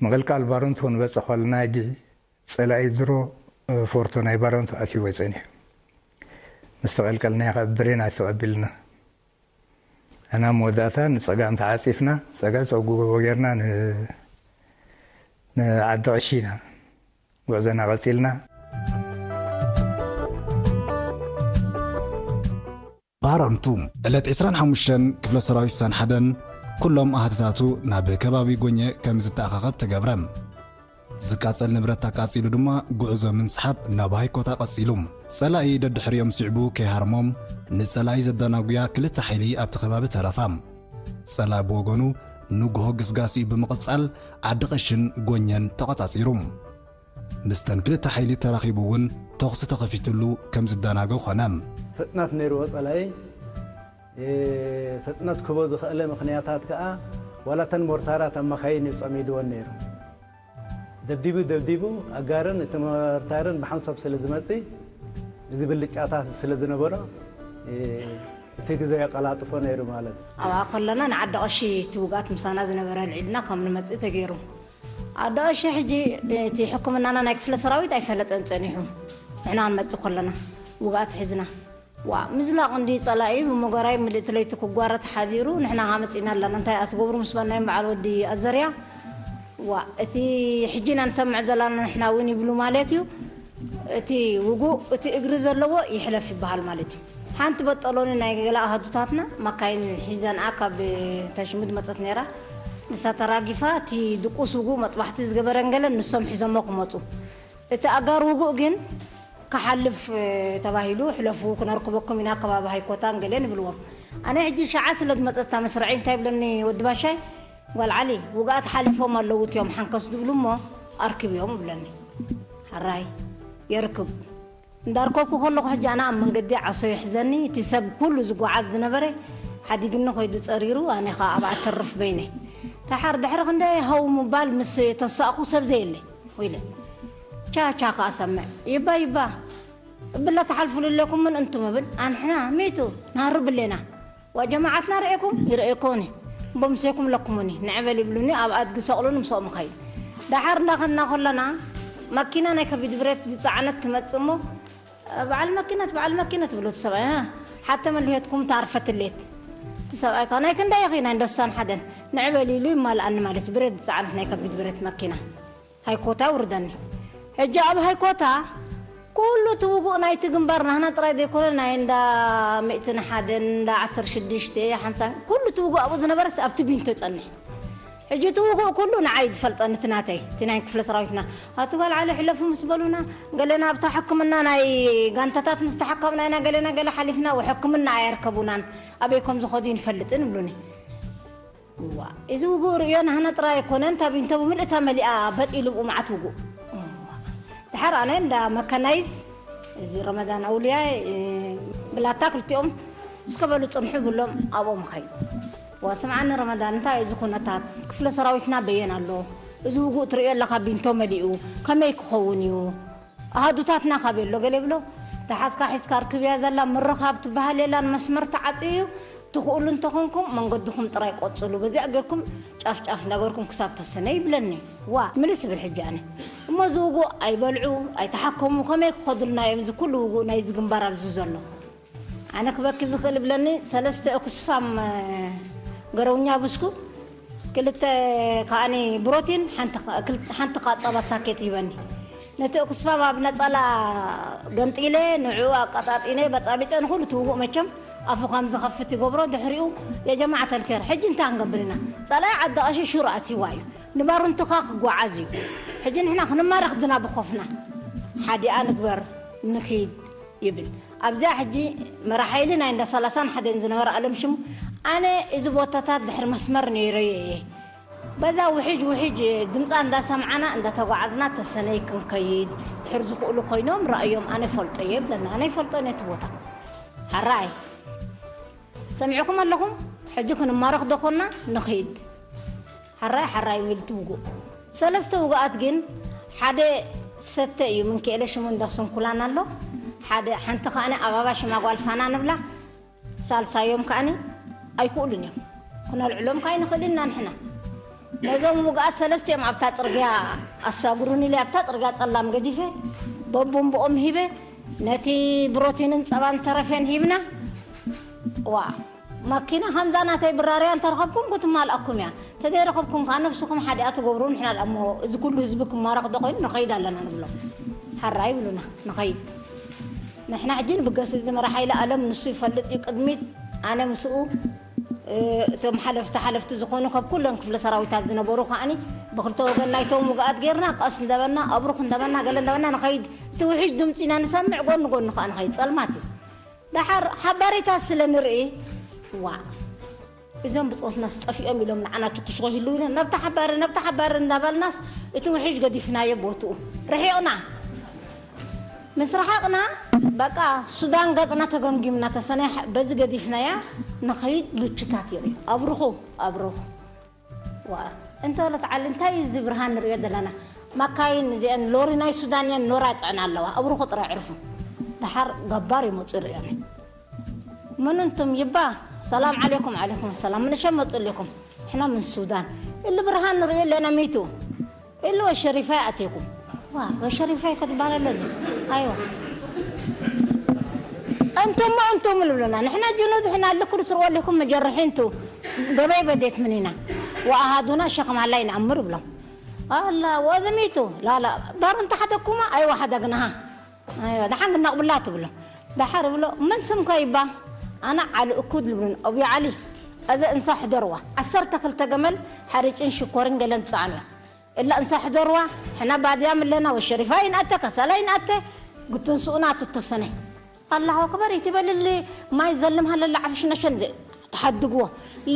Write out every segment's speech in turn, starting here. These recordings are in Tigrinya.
ምቕልቃል ባረንቱ ክንበጽሕ ከለና ሕጂ ጸላኢ ድሮ ፎርቶ ናይ ባረንቱ ኣትይዎ ጸኒሑ። ምስ ተቐልቀልና ኢኻ ብሬን ኣተቐቢልና። ኣና መወዳእታ ንጸጋም ተዓጺፍና፣ ጸጋ ጸጉ ጎቦ ጌርና ን-፣ ንዓዲ ቐሺ ኢና ጉዕዞና ቀጺልና። ባረንቱ፣ ዕለት ዕስራን ሓሙሽተን ክፍለ ሰራዊት ሳን ሓደን ኩሎም ኣሃተታቱ ናብ ከባቢ ጎኘ ከም ዝተኣኻኸብ ተገብረ። ዝቃጸል ንብረት ኣቃጺሉ ድማ ጉዕዞ ምንስሓብ ናብ ሃይኮታ ቀጺሉ። ጸላኢ ደድሕሪኦም ስዕቡ ከይሃርሞም ንጸላኢ ዘደናጉያ ክልተ ሓይሊ ኣብቲ ከባቢ ተረፋ። ጸላኢ ብወገኑ ንግሆ ግስጋሴኡ ብምቕጻል ዓዲ ቐሽን ጎኘን ተቖጻጺሩ። ምስተን ክልተ ሓይሊ ተራኺቡ እውን ተኹሲ ተኸፊትሉ ከም ዝደናጎ ኾነ። ፍጥነት ነይርዎ ጸላኢ። እ፣ ፍጥነት ክቦ ዝኸእለ ምኽንያታት ከኣ ዋላ እተን ሞርታራት ኣብ መኻይን እዩ ጸሚድወን ነይሩ። ደብዲቡ ደብዲቡ ኣጋርን እቲ ሞርታርን ብሓንሳብ ስለ ዝመጽእ፣ እዚ ብልጫታት ስለ ዝነበሮ፣ እ፣ እቲ ግዜ የቀላጥፎ ነይሩ ማለት እዩ። ኣብኣ ከለና ንዓዲ ቐሺ እቲ ውግኣት ምሳና ዝነበረ ኣልዒልና ከም ንመጽእ ተገይሩ። ዓዲ ቐሺ ሕጂ እቲ ሕክምናና ናይ ክፍለ ሰራዊት ኣይፈለጠን ጸኒሑ። ንሕና ክንመጽእ ከለና ውግኣት ሒዝና። ዋ፣ ምዝላቕ እንዲ ጸላኢ ብመጎራይ ምልእቲ ለይቲ ክጓረት ሓዲሩ፣ ንሕና ሃመጺና ኣለና። እንታይ ኣትገብሩ ምስ በልናዮም በዓል ወዲ ኣዘርያ፣ ዋ፣ እቲ ሕጂ ኢና ንሰምዕ ዘለና ንሕና እውን ይብሉ ማለት እዩ። እቲ ውጉእ፣ እቲ እግሪ ዘለዎ ይሕለፍ ይበሃል ማለት እዩ። ሓንቲ በጠሎኒ ናይ ገለ ኣሃዱታትና መካይን ሒዘንኣ ካብ ተሽሙድ መጸት ነይራ። ንሳ ተራጊፋ፣ እቲ ድቁስ ውጉእ መጥባሕቲ ዝገበረን ገለን ንሶም ሒዞሞ ክመጹ። እቲ ኣጋር ውጉእ ግን ክሓልፍ፣ እ፣ ተባሂሉ፣ "ሕለፉ፣ ክነርክበኩም ኢና፣ ከባቢ ሃይኮታን ገለን" ይብልዎም። ኣነ ሕጂ ሸዓ ስለ ዝመጸት እታ መስርዐይ እንታይ ይብለኒ ወዲ ባሻይ፣ "ጓል ዓሊ፣ ውግኣት ሓሊፎም ኣለዉ እቲኦም ሓንከስ ዝብሉ እሞ ኣርክብዮም" ይብለኒ። ሓራይ የርክብ። እንዳርከብኩ ከለኹ ሕጂ ኣነ ኣብ መንገዲ ዓሶ ይሕዘኒ፣ እቲ ሰብ ኩሉ ዝጓዓዝ ዝነበረ ሓዲግኒ ከይዱ ጸሪሩ፣ ኣነ ኸኣ ኣብኣ ተርፍ በይነይ። ደሓር ድሕሪ ክንደይ ሃው ምባል ምስ ተሳእኩ ሰብ ዘየለ። ወይለ። ቻ ቻ ከኣ ሰምዕ። ይባ ይባ። እብላ ተሓልፉሉ ኣለኩም ምን እንቱም እብል። ኣንሕና ሚቱ ናሩ ብሌና። ወጀማዓትና ርኤኩም ይርኤኮኒ። እምቦ ምሴኩም ለኩሙኒ። ንዕበል ይብሉኒ፣ ኣብ ኣድጊ ሰቕሉኒ፣ ምስኦም እኸይድ። ደሓር እንዳኸድና ከለና፣ መኪና ናይ ከቢድ ብረት ዝጸዓነት ትመጽእ እሞ፣ "በዓል መኪነት፣ በዓል መኪነት" ብሎ እቲ ሰብኣይ፣ "ሃ፣ ሓተ መሊሄትኩም ታርፈትሌት?" እቲ ሰብኣይ ከኣ፣ "ናይ ክንደይ ኢኺ?" "ናይ እንደሳን ሓደን." "ንዕበል" ኢሉ ይማልኣኒ ማለት እዩ። ብረት ዝጸዓነት ናይ ከቢድ ብረት መኪና። ሃይኮታ ውርደኒ። ሕጂ ኣብ ሃይኮታ ኩሉ እቲ ውጉእ ናይቲ ግንባር ናህና ጥራይ ዘይኮነ፣ ናይ እንዳ ሚእትን ሓደን፣ እንዳ ዓሰርተ ሽዱሽተ፣ ሓምሳን፣ ኩሉ እቲ ውጉእ ኣብኡ ዝነበረስ ኣብቲ ቢንቶ ይጸንሕ። ሕጂ እቲ ውጉእ ኩሉ ንዓይ ዝፈልጠኒ፣ እቲ ናተይ፣ እቲ ናይ ክፍለ ሰራዊትና። "ኣቲ ጓል ዓሊ ሕለፉ" ምስ በሉና፣ ገለና ኣብታ ሕክምና ናይ ጋንታታት ምስ ተሓከምና ኢና፣ ገለና ገለ ሓሊፍና፣ ሕክምና ኣየርከቡናን፣ ኣበይ ከም ዝኸዱ ይንፈልጥን ይብሉኒ። እዋ፣ እዚ ውጉእ ርእዮ ናህና ጥራይ ኣይኮነን፣ እታ ቢንቶ ብምልእታ መሊኣ በጥ ኢሉ ብኡ መዓት ውጉእ። እዋ፣ ድሓር ኣነ እንዳ መካናይዝ፣ እዚ ረመዳን ኣውልያ፣ እ፣ ብላታ ክልቲኦም እስከ በሉ ጽንሑ ብሎም ኣብኦም ኸይድ። ዋ፣ ስምዓኒ ረመዳን፣ እንታይ እዩ እዚ ኩነታት? ክፍለ ሰራዊትና በየን ኣሎ? እዚ ውጉእ ትርእዮ ኣለኻ፣ ቢንቶ መሊኡ፣ ከመይ ክኸውን እዩ? ኣሃዱታትና ካብ የሎ ገለ ይብሎ፣ ተሓዝካ ሒዝካ ርክብ እያ ዘላ፣ ምርኻብ ትበሃል የላን፣ መስመር ተዓጽዩ እዩ። ትኽእሉ እንተኾንኩም መንገድኹም ጥራይ ቀጽሉ፣ በዚኣ ጌርኩም ጫፍ ጫፍ እንዳገበርኩም ክሳብ ተሰነ ይብለኒ። ዋ፣ ምልስ ይብል ሕጂ ኣነ። እሞ ዝውጉእ ኣይበልዑ፣ ኣይተሓከሙ፣ ከመይ ክኸዱልና እዮም እዚ ኩሉ ውጉእ ናይዚ ግንባር ኣብዚ ዘሎ? ኣነ ክበኪ ዝኽእል ይብለኒ፣ ሰለስተ ኦክስፋም፣ እ፣ ገረውኛ ብስኩ፣ ክልተ ከኣኒ ብሮቲን፣ ሓንቲ ኸ-፣ ክል-፣ ሓንቲ ከኣ ጸባ ሳኬት ይህበኒ። ነቲ ኦክስፋም ኣብ ነጸላ ገምጢለ፣ ንዕኡ ኣቀጣጢነ፣ በጻቢጸ፣ ንኹሉ እቲ ውጉእ መቸም ኣፉ ከም ዝኸፍት ይገብሮ። ድሕሪኡ፣ የጀማዓት ኣልኬር፣ ሕጂ እንታይ ክንገብር ኢና? ጸላኢ ዓዲ ቀሺ ሹር ኣትይዋ እዩ። ንባሩንቱኻ ክጓዓዝ እዩ። ሕጂ ንሕና ክንማረኽ ድና ብኾፍና። ሓዲኣ ንግበር፣ ንኺድ። ይብል። ኣብዚኣ ሕጂ መራሕ ሓይሊ ናይ እንዳ ሰላሳን ሓደን ዝነበረ ኣለም ሽሙ፣ ኣነ እዚ ቦታታት ድሕሪ መስመር ነይረዮ እየ። በዛ ውሕጅ ውሕጅ ድምፃ እንዳሰምዓና እንዳተጓዓዝና ተሰነይ ክንከይድ ድሕር ዝኽእሉ ኮይኖም ረኣዮም፣ ኣነ ፈልጦ እየ ይብለና። ኣነ ይፈልጦ ነቲ ቦታ። ሓራይ ሰሚዕኩም ኣለኹም? ሕጂ ክንማረኽ ዶ ኮና? ንኺድ። ሓራይ ሓራይ ይብል እቲ ውጉእ። ሰለስተ ውጉኣት ግን ሓደ ሰተ እዩ፣ ምንክኤለ ሽሙ እንዳ ስንኩላን ኣሎ። ሓደ፣ ሓንቲ ከኣኒ ኣባባ ሽማ ጓል ፋና ንብላ። ሳልሳዮም ከኣኒ ኣይክእሉን እዮም። ክነልዕሎም ከኣ ኣይንኽእልን ኢና ንሕና። ነዞም ውግኣት ሰለስቲኦም ኣብታ ጽርግያ ኣሳጉሩኒ ኢለ ኣብታ ጽርግያ ጸላም ገዲፈ በቦምብኦም ሂበ። ነቲ ብሮቲንን ጸባን ተረፈን ሂብና። ዋ፣ ማኪና ከምዛ ናተይ ብራርያ እንተረኸብኩም ክትማልኣኩም እያ። ተዘይረኸብኩም ከዓ ነፍስኹም ሓዲኣ ትገብሩ። ንሕና ደኣ እሞ እዚ ኩሉ ህዝቢ ክማረኽ ዶ ኮይኑ ንኸይድ ኣለና ንብሎ። ሓራ ይብሉና፣ ንኸይድ። ንሕና ሕጂ ንብገስ፣ እዚ መራሒ ሓይሊ ኣለም ንሱ ይፈልጥ እዩ። ቅድሚት ኣነ ምስኡ፣ እ፣ እቶም ሓለፍቲ ሓለፍቲ ዝኾኑ ካብ ኩለን ክፍለ ሰራዊታት ዝነበሩ ከዓኒ ብክልተ ወገን ናይቶም ውግኣት ጌርና ቀስ እንደበና ኣብሩኽ እንደበና ገለ እንደበና ንኸይድ። እቲ ውሒጅ ድምፂ ኢና ንሰምዕ፣ ጎኒ ጎኒ ከዓ ንኸይድ። ጸልማት እዩ። ደሓር ሓባሪታት ስለ ንርኢ፣ ዋ፣ እዞም ብጾትናስ ጠፊኦም ኢሎም ንዓና ትኩስ ይህልው ኢና። ነብታ ሓባሪ፣ ነብታ ሓባሪ እንዳበልናስ እቲ ውሒጅ ገዲፍናዮ ቦትኡ። ርሒቕና። ምስ ረሓቕና፣ በቃ ሱዳን ገጽና ተገምጊምና ተሰነይ በዚ ገዲፍናያ ንኸይድ። ልቹታት ይርኢ። ኣብርኹ፣ ኣብርኹ። ዋ፣ እንተ በለት ዓሊ፣ እንታይ እዩ እዚ ብርሃን ንሪኦ ዘለና? ማካይን እዚአን ሎሪ ናይ ሱዳን እየን ኖራ ይጽዕና ኣለዋ። ኣብርኹ ጥራይ ዕርፉ። ደሓር ገባር ይመጹ ይርእዮም። من أنتم يبا؟ السلام عليكم. عليكم السلام. من شم تقول لكم؟ احنا من السودان. اللي برهان نريد لنا ميتو. اللي هو الشريفة أتيكم. وا، والشريفة كتبان لنا. أيوة. أنتم ما أنتم اللي لنا. نحن جنود، احنا اللي كل سروا لكم مجرحين تو. قبي بديت مننا. وأهادونا الشيخ ما الله ينعمر بلهم. الله، وزميتو. لا، لا. بارون تحتكما؟ أيوة، حدقناها. ኣይዋ፣ ደሓን ግን ነቕብላ ትብሎ። ደሓር ብሎ፣ "መን ስምካ ይባ?" "ኣነ ዓሊ እኩ" ዝብሉን፣ "ኣብዩ ዓሊ፣ እዚ እንሳ ሕደርዋ። ዓሰርተ ክልተ ገመል ሓርጭን ሽኮርን ገለን ትጸዓኑ እያ። እላ እንሳ ሕደርዋ፣ ሕና ባድያም ኣለና፣ ወሸሪፋ ይንኣተ፣ ከሰላ ይንኣተ፣ ግትንስኡና ትተሰነ። ኣላሁ ኣክበር፣ ይትበልል ማይ ዘልም ሃለላ ዓፍሽ ነሸን ትሓድግዎ።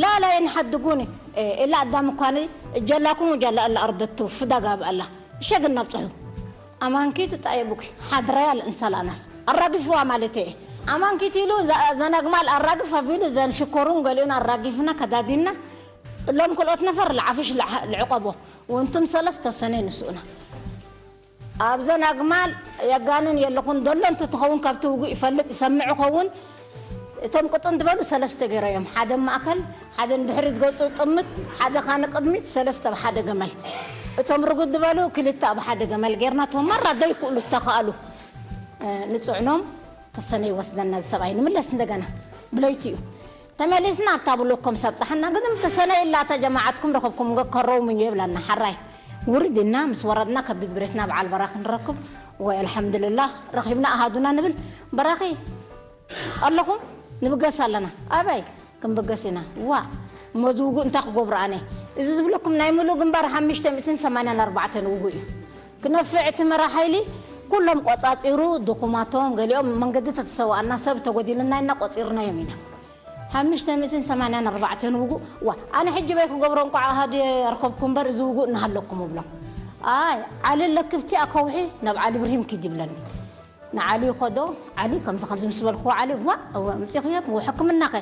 ላላ የንሓድጉኒ፣ እላ ኣዳም እኳኒ፣ እጀላኩም ወጀላ እላ ኣርደቱ ፍዳ ጋብ ኣላ። እሸግን ናብጽሑ። ኣማንኪ ትጣየቡኪ ሓድረያ ለእንሳላናስ ኣራግፍዋ ማለት እየ። ኣማንኪ ትኢሉ ዘናግማል ኣራግፍ ኣቢሉ ዘን ሽኮሩን ገሊኡን ኣራጊፍና ከዳዲና እሎም ክልኦት ነፈር ለዓፍሽ ለዓ-፣ ልዕቆቦ ወንቱም ሰለስተ ሰነ ንስኡና። ኣብዘን ኣግማል የጋንን የለኹን፣ ደሎ እንተትኸውን ካብቲ ውጉእ ይፈልጥ ይሰምዕ ይኸውን። እቶም ቅጥን ዝበሉ ሰለስተ ገይሮም፣ ሓደ ማእከል፣ ሓደ ንድሕሪት ገጹ ጥምት፣ ሓደ ካን ቅድሚት፣ ሰለስተ ኣብ ሓደ ገመል። እቶም ርጉድ ዝበሉ ክልተ ኣብ ሓደ ገመል ጌርና፣ እቶም ማራ ደይክእሉ እተኻእሉ፣ እ፣ ንጽዕኖም። ተሰነ ይወስደና እዚ ሰብኣይ፣ ንምለስ እንደገና ብለይቲ እዩ። ተመሊስና ኣብታ ብሎኮም ሰብ ጸሓና፣ ግድም ተሰነ ኢላ እታ ጀማዓትኩም ረኸብኩም ገከረውም እዩ ይብለና። ሓራይ ውርድ እና ምስ ወረድና ከቢድ ብሬትና በዓል በራኺ ንረክብ። ወይ ኣልሓምዱልላህ ረኺብና ኣሃዱና ንብል። በራኺ ኣለኹም ንብገስ ኣለና። ኣበይ ክንብገስ ኢና? ዋ፣ እሞ እዚ ውጉእ እንታይ ክገብሮ ኣነ? እዚ ዝብለኩም ናይ ምሉእ ግንባር ሓሙሽተ ሚእትን ሰማንያን ኣርባዕተን ውጉእ እዩ። ክነፍዕ እቲ መራ ሓይሊ ኩሎም ቆጻጺሩ፣ ድኹማቶም፣ ገሊኦም መንገዲ ተተሰዋእና ሰብ ተጎዲልና ኢና ቆጺርናዮም ኢና። ሓሙሽተ ሚእትን ሰማንያን ኣርባዕተን ውጉእ፣ ዋ፣ ኣነ ሕጂ በይ ክገብሮ እንቋዕ ኣሃዱ የርከብኩ እምበር እዚ ውጉእ እናሃለኩም እብሎም። ኣይ፣ ዓሊ ለክብቲ ኣከውሒ ናብ ዓሊ ብርሂም ኪድ ይብለኒ። ንዓሊ ይኸዶ፣ ዓሊ ከምዚ ከምዚ ምስ በልክዎ ዓሊ፣ ዋ፣ እወ፣ ኣምጺኽዮም፣ እወ፣ ሕክምና ኸ?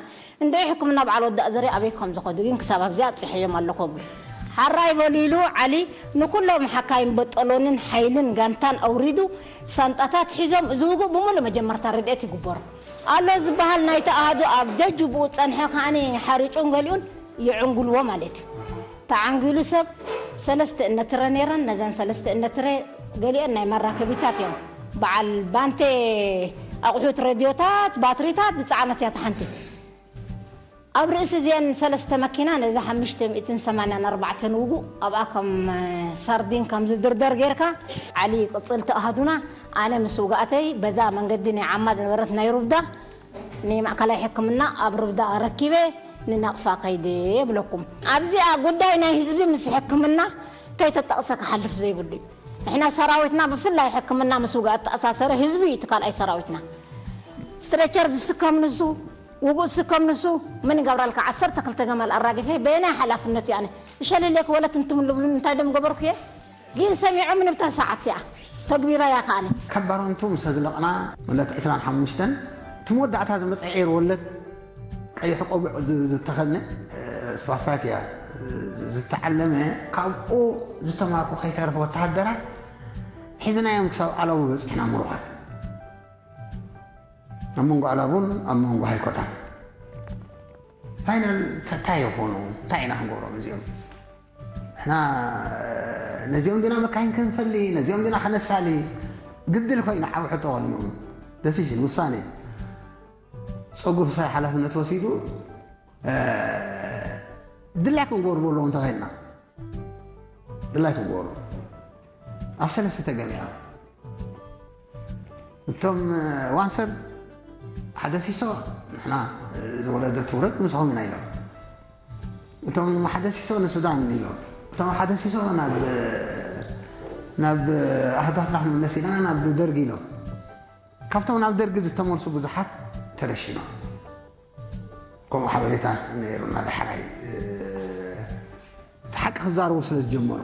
እንድዒ ሕክምና በዓል ወዲ ኣዘርያ ኣበይ ከም ዝኸዱ ግን ክሳብ ኣብዚ ኣብጺሐዮም ኣለኹ እብሉ። ሓራይ በሉ ኢሉ ዓሊ ንኩሎም ሓካይም በጠሎንን ሓይልን ጋንታን ኣውሪዱ ሳንጣታት ሒዞም እዚ ውጉእ ብምሉእ መጀመርታ ረድኤት ይግበሩ ኣሎ ዝበሃል ናይቲ ኣሃዱ ኣብ ጀጅብኡ ጸንሐ ከኣኒ ሓሪጩን ገሊኡን ይዕንጉልዎ ማለት እዩ። ተዓንጊሉ ሰብ ሰለስተ እነትረ ነይረን፣ ነዘን ሰለስተ እነትረ ገሊአን ናይ መራከቢታት እዮም። በዓል ባንቴ ኣቑሑት ሬድዮታት፣ ባትሪታት ዝጸዓነት እያ እታ ሓንቲ። ኣብ ርእሲ እዚአን ሰለስተ መኪና ነዚ ሓሙሽተ ሚእትን ሰማንያን ኣርባዕተን ውጉእ ኣብኣ ከም ሳርዲን ከም ዝድርደር ጌርካ፣ ዓሊ ቅጽል ተኣሃዱና፣ ኣነ ምስ ውግኣተይ በዛ መንገዲ ናይ ዓማ ዝነበረት ናይ ሩብዳ ንማእከላይ ሕክምና ኣብ ርብዳ ኣረኪበ ንናቕፋ ከይደ የብለኩም። ኣብዚኣ ጉዳይ ናይ ህዝቢ ምስ ሕክምና ከይተጠቕሰ ክሓልፍ ዘይብሉ እዩ። ንሕና ሰራዊትና ብፍላይ ሕክምና ምስ ውግኣት ተኣሳሰረ ህዝቢ እዩ እቲ ካልኣይ ሰራዊትና። ስትሬቸር ዝስከም ንሱ፣ ውጉእ ዝስከም ንሱ። ምን ይገብራልካ? ዓሰርተ ክልተ ገመል ኣራጊፈ በየናይ ሓላፍነት እዩ ኣነ? እሸልለይ ክወለት እንትምልብሉን እንታይ ደም ገበርኩ እየ? ግን ሰሚዖም ንብታ ሰዓት እያ ተግቢራ እያ ከኣነ። ካብ ባረንቱ ምስ ኣዝለቕና ዕለት ዕስራን ሓሙሽተን እቲ መወዳእታ ዝመጽአ ኤር ወለድ ቀይሕ ቆቡዕ ዝ-፣ ዝተኸድነ፣ እ፣ ስፋፋክ እያ ዝ-፣ ዝተዓለመ፣ ካብኡ ዝተማርኩ ከይተረፈ ወተሃደራት ሒዝናዮም ክሳብ ዓላቡ በጺሕና ምሩኻት። ኣብ መንጎ ዓላቡን ኣብ መንጎ ሃይኮታን ፋይናል ተ-፣ እንታይ ይኾኑ? እንታይ ኢና ክንገብሮም እዚኦም? እና ነዚኦም ዲና መካይን ክንፈሊ፣ ነዚኦም ዲና ከነሳሊ ግድል ኮይኑ፣ ዓብ ሕቶ ኮይኑ፣ ደሲሽን ውሳኔ ጸጉ ፍሳይ ሓላፍነት ወሲዱ ድላይ ክንገብሩ በሎ እንተኸልና ድላይ ክንገብሩ ኣብ ሰለስተ ተገሚያ እቶም ዋንሰር ሓደ ሲሶ ንሕና ዝወለደ ትውረድ ምስኹም ኢና ኢሎም። እቶም ሓደ ሲሶ ንሱዳን ኢሎም። እቶም ሓደ ሲሶ ናብ ናብ ኣህዳትና ክንመለስ ኢና ናብ ደርጊ ኢሎም። ካብቶም ናብ ደርጊ ዝተመልሱ ብዙሓት ተረሽኖም። ከምኡ ሓበሬታ ነይሩና። ዳሕራይ ሓቂ ክዛረቡ ስለ ዝጀመሩ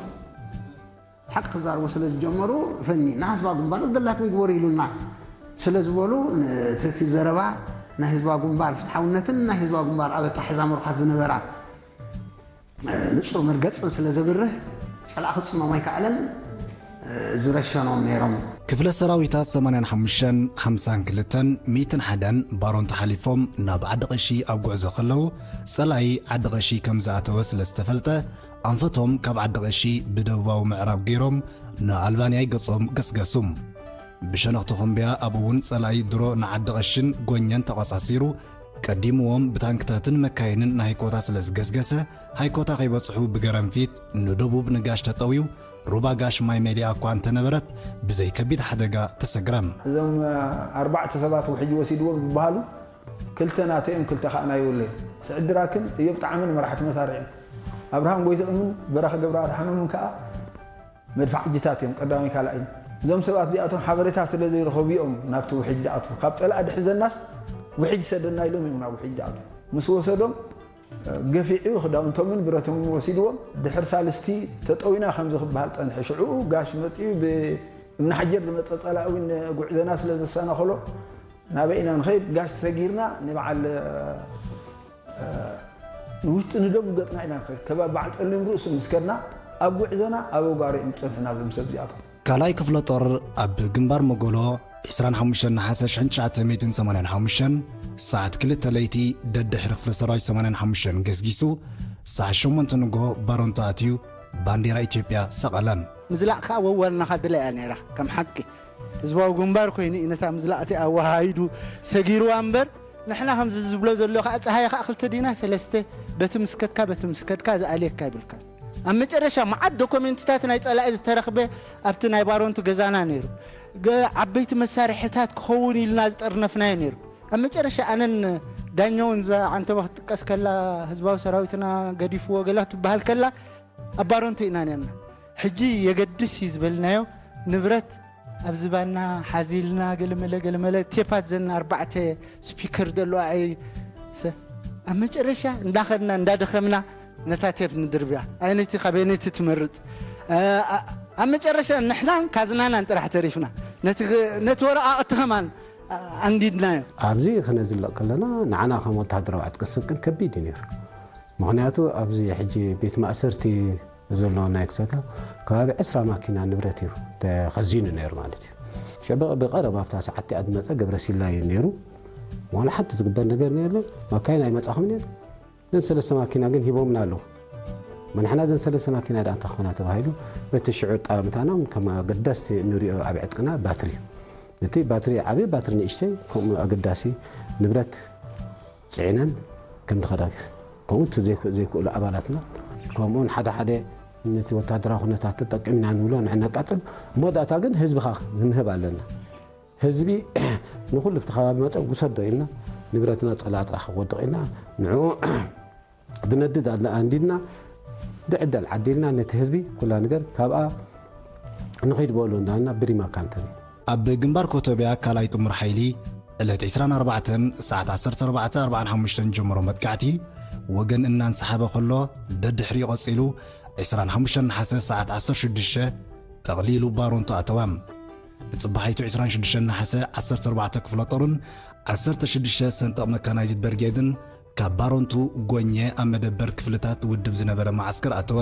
ሓቂ ክዛረቡ ስለ ዝጀመሩ ፈኒና ህዝባዊ ግንባር ደላትኩም ግበሩ ኢሉና ስለ ዝበሉ እቲ ዘረባ ናይ ህዝባዊ ግንባር ፍትሓውነትን ናይ ህዝባዊ ግንባር ኣብ ኣተሓሕዛ መርኳት ዝነበራ ንጹር መርገጽን ስለ ዘብርህ ጸላእ ክጽመም ኣይከኣለን። ዝረሸኖም ነይሮም። ክፍለ ሰራዊታት ሰማንያን ሓሙሽተን ሓምሳን ክልተን ሚእትን ሓደን ባሮን ተሓሊፎም ናብ ዓዲ ቀሺ ኣብ ጉዕዞ ከለዉ ጸላኢ ዓዲ ቀሺ ከም ዝኣተወ ስለ ዝተፈልጠ ኣንፈቶም ካብ ዓዲ ቀሺ ብደቡባዊ ምዕራብ ገይሮም ንኣልባንያ ገጾም ገስገሱ። ብሸነኽ ተኾምብያ ኣብኡ እውን ጸላኢ ድሮ ንዓዲ ቀሽን ጎኘን ተቐጻሲሩ ቀዲምዎም ብታንክታትን መካይንን ንሃይኮታ ስለ ዝገስገሰ ሃይኮታ ከይበጽሑ ብገረንፊት ንደቡብ ንጋሽ ተጠውዩ ሩባ ጋሽ ማይ መሊኣ እኳ እንተነበረት ብዘይ ከቢድ ሓደጋ ተሰግረ። እዞም ኣርባዕተ ሰባት ውሕጅ ወሲድዎም ዝበሃሉ ክልተ ናተይ እዮም፣ ክልተ ከዓ ናይ ወለይ። ስዕድራክን እዮም ብጣዕሚ ንመራሕቲ መሳርዒ ኣብርሃም ጎይትኦምን በራኺ ገብረ ኣድሓኖምን ከዓ መድፋዕጅታት እዮም ቀዳማይ ካልኣይ። እዞም ሰባት እዚኣቶም ሓበሬታ ስለ ዘይረኸቡ እዮም ናብቲ ውሕጅ ዝኣትዉ። ካብ ጸላእ ድሕዘናስ ውሕጅ ሰደና ኢሎም እዮም ናብ ውሕጅ ዝኣትዉ። ምስ ወሰዶም ገፊዑ ክዳውንቶምን ብረቶምን ወሲድዎም። ድሕር ሳልስቲ ተጠዊና ከምዚ ክበሃል ጸንሐ። ሽዑ ጋሽ መጺኡ ብእምኒ ሓጀር ዝመጸ ጸላኢ እውን ጉዕዘና ስለ ዘሰናኸሎ ናበይ ኢና ንኸይድ? ጋሽ ሰጊርና ንበዓል ንውሽጢ ንደም ገጥና ኢና ንኸይድ። ከባቢ በዓል ጸሊም ርእሱ ምስ ከድና ኣብ ጉዕዘና ኣብ ኣውጋሪ እዮም ዝጸንሑና እዞም ሰብ እዚኣቶም። ካልኣይ ክፍለ ጦር ኣብ ግንባር መጎሎ ዕስራን ሓሙሽተን ነሓሰ ሽሕን ትሽዓተ ሚእትን ሰማንያን ሓሙሽተን ሰዓት ክልተ ለይቲ ደድሕሪ ክፍለ ሰራዊት ሰማንያን ሓሙሽተን ገስጊሱ ሰዓት ሸሞንተ ንግሆ ባሮንቶ ኣትዩ ባንዴራ ኢትዮጵያ ሰቐለ። ምዝላቕ ከዓ ወዋልናኻ ድላ እያ ነይራ። ከም ሓቂ ህዝባዊ ግንባር ኮይኑ እዩ ነታ ምዝላቕቲ ኣወሃሂዱ ሰጊርዋ እምበር ንሕና ከምዚ ዝብሎ ዘሎ ከዓ ፀሃይ ከዓ ክልተ ዲና ሰለስተ በቲ ምስከድካ በቲ ምስከድካ ዝኣልየካ ይብልካ። ኣብ መጨረሻ መዓት ዶኮሜንትታት ናይ ጸላኢ ዝተረኽበ ኣብቲ ናይ ባሮንቱ ገዛና ነይሩ። ገ- ዓበይቲ መሳርሕታት ክኸውን ኢልና ዝጠርነፍናዮ ነይሩ። ኣብ መጨረሻ ኣነን ዳኛውን እዛ ዓንተባ ክትጥቀስ ከላ ህዝባዊ ሰራዊትና ገዲፍዎ ገላ ትበሃል ከላ ኣብ ባሮንቱ ኢና ነርና። ሕጂ የገድስ እዩ ዝበልናዮ ንብረት ኣብ ዝባና ሓዚልና ገለመለ ገለመለ ቴፓት ዘና ኣርባዕተ ስፒከር ዘለዋ ኣይ ሰ- ኣብ መጨረሻ እንዳኸድና እንዳደኸምና ነታ ቴፕ ንድርብያ። ኣየነይቲ ካበየነይቲ ትመርጽ? እ፣ ኣ-፣ ኣብ መጨረሻ ንሕናን ካዝናናን ጥራሕ ተሪፍና። ነቲ፣ ነቲ ወረቓቕቲ ከማን፣ ኣ-፣ ኣንዲድናዮ። ኣብዚ ክነዝለቕ ከለና ንዓና ከም ወተሃደራዊ ዕጥቂ ስንቅን ከቢድ እዩ ነይሩ። ምኽንያቱ ኣብዚ ሕጂ ቤት ማእሰርቲ ዘሎ ናይ ክሰካ ከባቢ ዕስራ ማኪና ንብረት እዩ ተኸዚኑ ነይሩ ማለት እዩ። ሽዑ ብቐረባ ኣብታ ሰዓት እቲኣ ዝመጸ ገብረሲላ እዩ ነይሩ። ዋላ ሓንቲ ዝግበር ነገር ነይሩ። መካይን ኣይመጻኹም ነይሩ። እዘን ሰለስተ ማኪና ግን ሂቦምና ኣለዉ። ንሕና እዘን ሰለስተ ማኪና ደኣ እንታይ ክኾና ተባሂሉ በቲ ሽዑ ኣጠማምታና እውን ከም ኣገዳስቲ ንሪኦ ኣብ ዕጥቅና ባትሪ። እቲ ባትሪ ዓብዪ ባትሪ ንእሽተይ ከምኡ ኣገዳሲ ንብረት ጽዒነን ከም ንኸዳ ከምኡ እቲ ዘይክ- ዘይክእሉ ኣባላትና ከምኡውን ሓደ ሓደ ነቲ ወታደራዊ ኩነታት ተጠቂምና ንብሎ ንዕነቃጽል መወዳእታ ግን ህዝብኻ ክንህብ ኣለና። ህዝቢ ንኹሉ እቲ ከባቢ መጸ ውሰዶ ኢልና ንብረትና ጸላእ ጥራሕ ክወድቕ ኢልና ንዕኡ ዝነድድ ኣለ ኣንዲድና ድዕደል ዓዲልና ነቲ ህዝቢ ኩላ ነገር ካብኣ ንኺድ በሉ እንዳልና ብሪማካ እንተን ኣብ ግንባር ኮቶብያ ካልኣይ ጥሙር ሓይሊ ዕለት ዕስራን ኣርባዕተን ሰዓት ዓሰርተ ኣርባዕተ ኣርባዓን ሓሙሽተን ጀምሮ መጥቃዕቲ ወገን እናንሰሓበ ከሎ ደድሕሪኡ ቀጺሉ ዕስራን ሓሙሽተን ነሓሰ ሰዓት ዓሰርተ ሽዱሽተ ጠቕሊሉ ባሮንቱ ኣተወ። ብጽባሒቱ ዕስራን ሽዱሽተን ነሓሰ ዓሰርተ ኣርባዕተ ክፍለ ጦርን ዓሰርተ ሽዱሽተ ሰንጠቕ መካናይዝድ በርጌድን ካብ ባሮንቱ ጎኘ ኣብ መደበር ክፍልታት ውድብ ዝነበረ መዓስከር ኣተወ።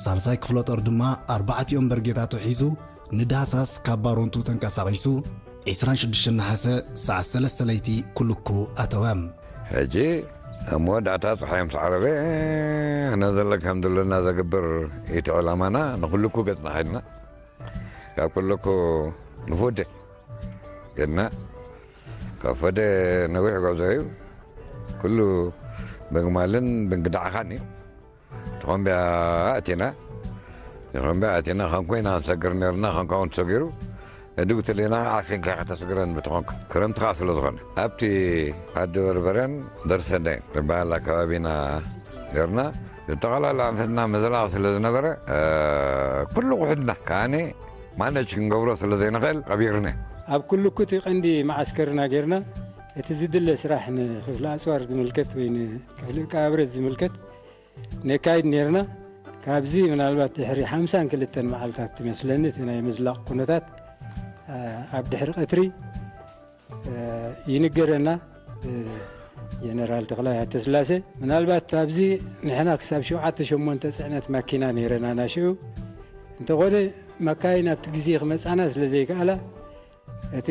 ሳልሳይ ክፍለ ጦር ድማ ኣርባዕቲኦም በርጌታቱ ሒዙ ንዳህሳስ ካብ ባሮንቱ ተንቀሳቒሱ ዕስራን ሽዱሽተን ነሓሰ ሰዓት ሰለስተ ለይቲ ኩልኩ ኣተወ። ሕጂ ኣብ መወዳእታ ፀሓይ ምስ ዓረበ፣ ሕነ ዘለካ ከም ዘለና ዘግብር እቲ ዕላማና ንኩልኩ ገፅና ከድና። ካብ ኩልኩ ንፉደ ገድና። ካብ ፈደ ነዊሕ ጉዕዞ እዩ። ኩሉ ብግማልን ብንግዳዕኻን እዩ። ተኾምቢያ ኣቲና፣ ተኾምቢያ ኣቲና፣ ኸንኮይና ንሰግር ነርና፣ ኸንካ እውን ተሰጊሩ። እድው ትሌና ዓፊንካ ከተስግረን ብትኾንካ። ክረምቲ ኸዓ ስለ ዝኾነ። ኣብቲ ዓዲ በርበረን ደርሰደይን ዝበሃል ኣከባቢና ገርና። ብጠቕላላ ኣንፈትና መዘላቕ ስለ ዝነበረ፣ እ፣ ኩሉ ውሕድና ከኣኒ ማነጅ ክንገብሮ ስለ ዘይንኽእል ቀቢርና። ኣብ ኩሉ ኩቲ ቀንዲ መዓስከርና ጌርና፣ እቲ ዝድለ ስራሕ ንክፍሊ ኣጽዋር ዝምልከት ወይ ንክፍሊ ዕቃ ብረት ዝምልከት ነካይድ ኔርና። ካብዚ ምናልባት ድሕሪ ሓምሳን ክልተን መዓልታት ትመስለኒ፣ እቲ ናይ ምዝላቕ ኩነታት፣ እ፣ ኣብ ድሕሪ ቀትሪ፣ እ፣ ይንገረና፣ እ፣ ጀነራል ተኽላይ ሃብተስላሴ። ምናልባት ኣብዚ ንሕና ክሳብ ሸውዓተ ሸሞንተ ጽዕነት ማኪና ነይረና ናሽኡ። እንተኾነ፣ ማካይን ኣብቲ ግዜ ክመጻና ስለ ዘይከኣላ፣ እቲ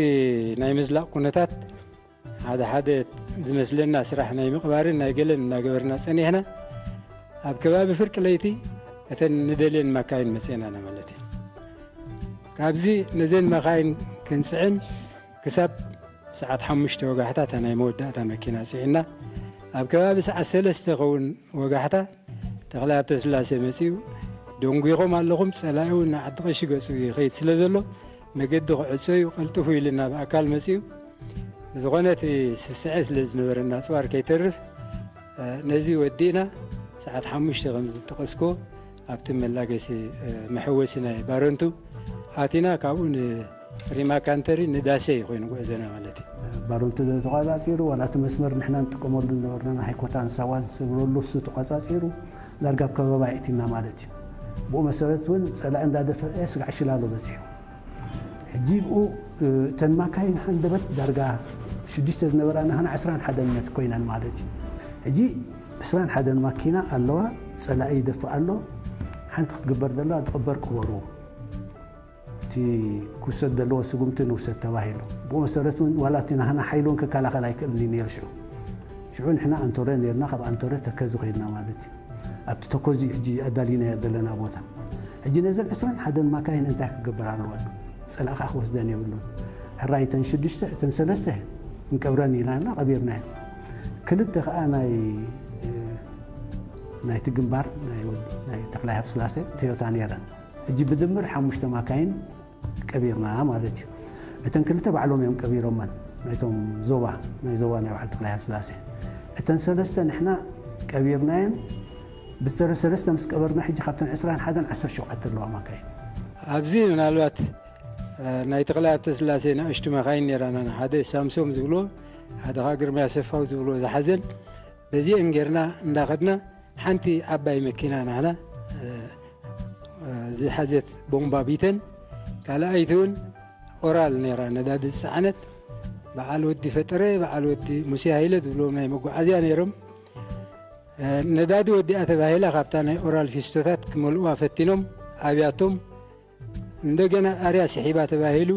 ናይ ምዝላቕ ኩነታት ሓደ ሓደ ዝመስለና ስራሕ ናይ ምቕባርን ናይ ገለን እናገበርና ጸኒሕና። ኣብ ከባቢ ፍርቂ ለይቲ እተን ንደልየን ማካይን መጺኤናና ማለት እዩ። ካብዚ ነዘን መኻይን ክንጽዕን ክሳብ ሰዓት ሓሙሽተ ወጋሕታ እታ ናይ መወዳእታ መኪና ጽዒና፣ ኣብ ከባቢ ሰዓት ሰለስተ ኸውን ወጋሕታ ተኽለ ሃብተስላሴ መጺኡ፣ "ደንጒኹም ኣለኹም፣ ጸላኢ እውን ንዓዲ ቀሺ ገጹ ይኸይድ ስለ ዘሎ፣ መገዲ ክዕጾ እዩ፣ ቀልጥፉ" ኢልና ብኣካል መጺኡ። ብዝኾነ እቲ ስስዐ ስለ ዝነበረና ኣጽዋር ከይተርፍ፣ እ፣ ነዚ ወዲእና ሰዓት ሓሙሽተ ከም ዝጠቐስኮ ኣብቲ መላገሲ፣ እ፣ መሐወሲ ናይ ባረንቱ ኣቲና፣ ካብኡ ንሪማካንተሪ ንዳሴ ኮይኑ ጉዕዞና ማለት እዩ። ባረንቱ ተቋጻጺሩ፣ ዋላ እቲ መስመር ንሕና ንጥቀመሉ ዝነበርና ንሃይኮታን ሳዋን ዝስግረሉ እሱ ተቋጻጺሩ፣ ዳርጋ ኣብ ከበባ የእቲና ማለት እዩ። ብኡ መሰረት እውን ጸላኢ እንዳደፈአ ስጋዕ ሽላሎ በጺሑ። ሕጂ ብኡ፣ እ፣ እተን ማካይን ሃንደበት ዳርጋ ሽዱሽተ ዝነበራና ኸና ዕስራን ሓደን ኮይነን ማለት እዩ። ሕጂ ዕስራን ሓደን ማኪና ኣለዋ፣ ጸላኢ ይደፍእ ኣሎ። ሓንቲ ክትግበር ዘለዋ፣ ትቕበር ቅበርዎ። እቲ ክውሰድ ዘለዎ ስጉምቲ ንውሰድ ተባሂሉ። ብኡ መሰረት እውን ዋላ እቲ ናህና ሓይሊ እውን ክከላኸል ኣይክእልን እዩ ነይሩ ሽዑ። ሽዑ ንሕና ኣንቶረ ነይርና፣ ካብ ኣንቶረ ተከዚ ኮይንና ማለት እዩ። ኣብቲ ተከዚ ሕጂ ኣዳሊናዮ ዘለና ቦታ። ሕጂ ነዘን ዕስራን ሓደን ማካይን እንታይ ክገብር ኣለወን? ጸላኢ ከዓ ክወስደን የብሉን። ሕራይ እተን ሽዱሽተ፣ እተን ሰለስተ ክንቀብረን ኢና ኢልና ቀቢርናየን። ክልተ ከዓ ናይ፣ ናይቲ ግንባር ናይ ወድ-፣ ናይ ተኽላይ ሃብስላሴ ቶዮታ ነይረን። ሕጂ ብድምር ሓሙሽተ ማካይን ቀቢርና ማለት እዩ። እተን ክልተ ባዕሎም እዮም ቀቢሮመን፣ ናይቶም ዞባ፣ ናይ ዞባ ናይ በዓል ተኽላይ ሃብስላሴ። እተን ሰለስተ ንሕና ቀቢርናየን። ብተረ ሰለስተ ምስ ቀበርና፣ ሕጂ ካብተን ዕስራን ሓደን ዓሰርተ ሸውዓተ ኣለዋ ማካይን። ኣብዚ ምናልባት፣ እ፣ ናይ ተኽላይ ሃብተስላሴ ንኣሽቱ መኻይን ነይራና፣ ሓደ ሳምሶም ዝብሎ፣ ሓደ ኸዓ ግርማ ያሰፋው ዝብሎ ዝሓዘን፣ በዚአን ጌርና እንዳኸድና ሓንቲ ዓባይ መኪና ናህና፣ እ፣ እ፣ ዝሓዘት ቦምባ ቢተን፣ ካልኣይቲ እውን ኦራል ነይራ፣ ነዳዲ ዝጸዓነት። በዓል ወዲ ፈጠረ፣ በዓል ወዲ ሙሴ ሃይለ ዝብልዎም ናይ መጓዓዝያ ነይሮም። እ፣ ነዳዲ ወዲኣ ተባሂላ ካብታ ናይ ኦራል ፊስቶታት ክመልእዋ ፈቲኖም ኣብያቶም። እንደገና ኣርያ ስሒባ ተባሂሉ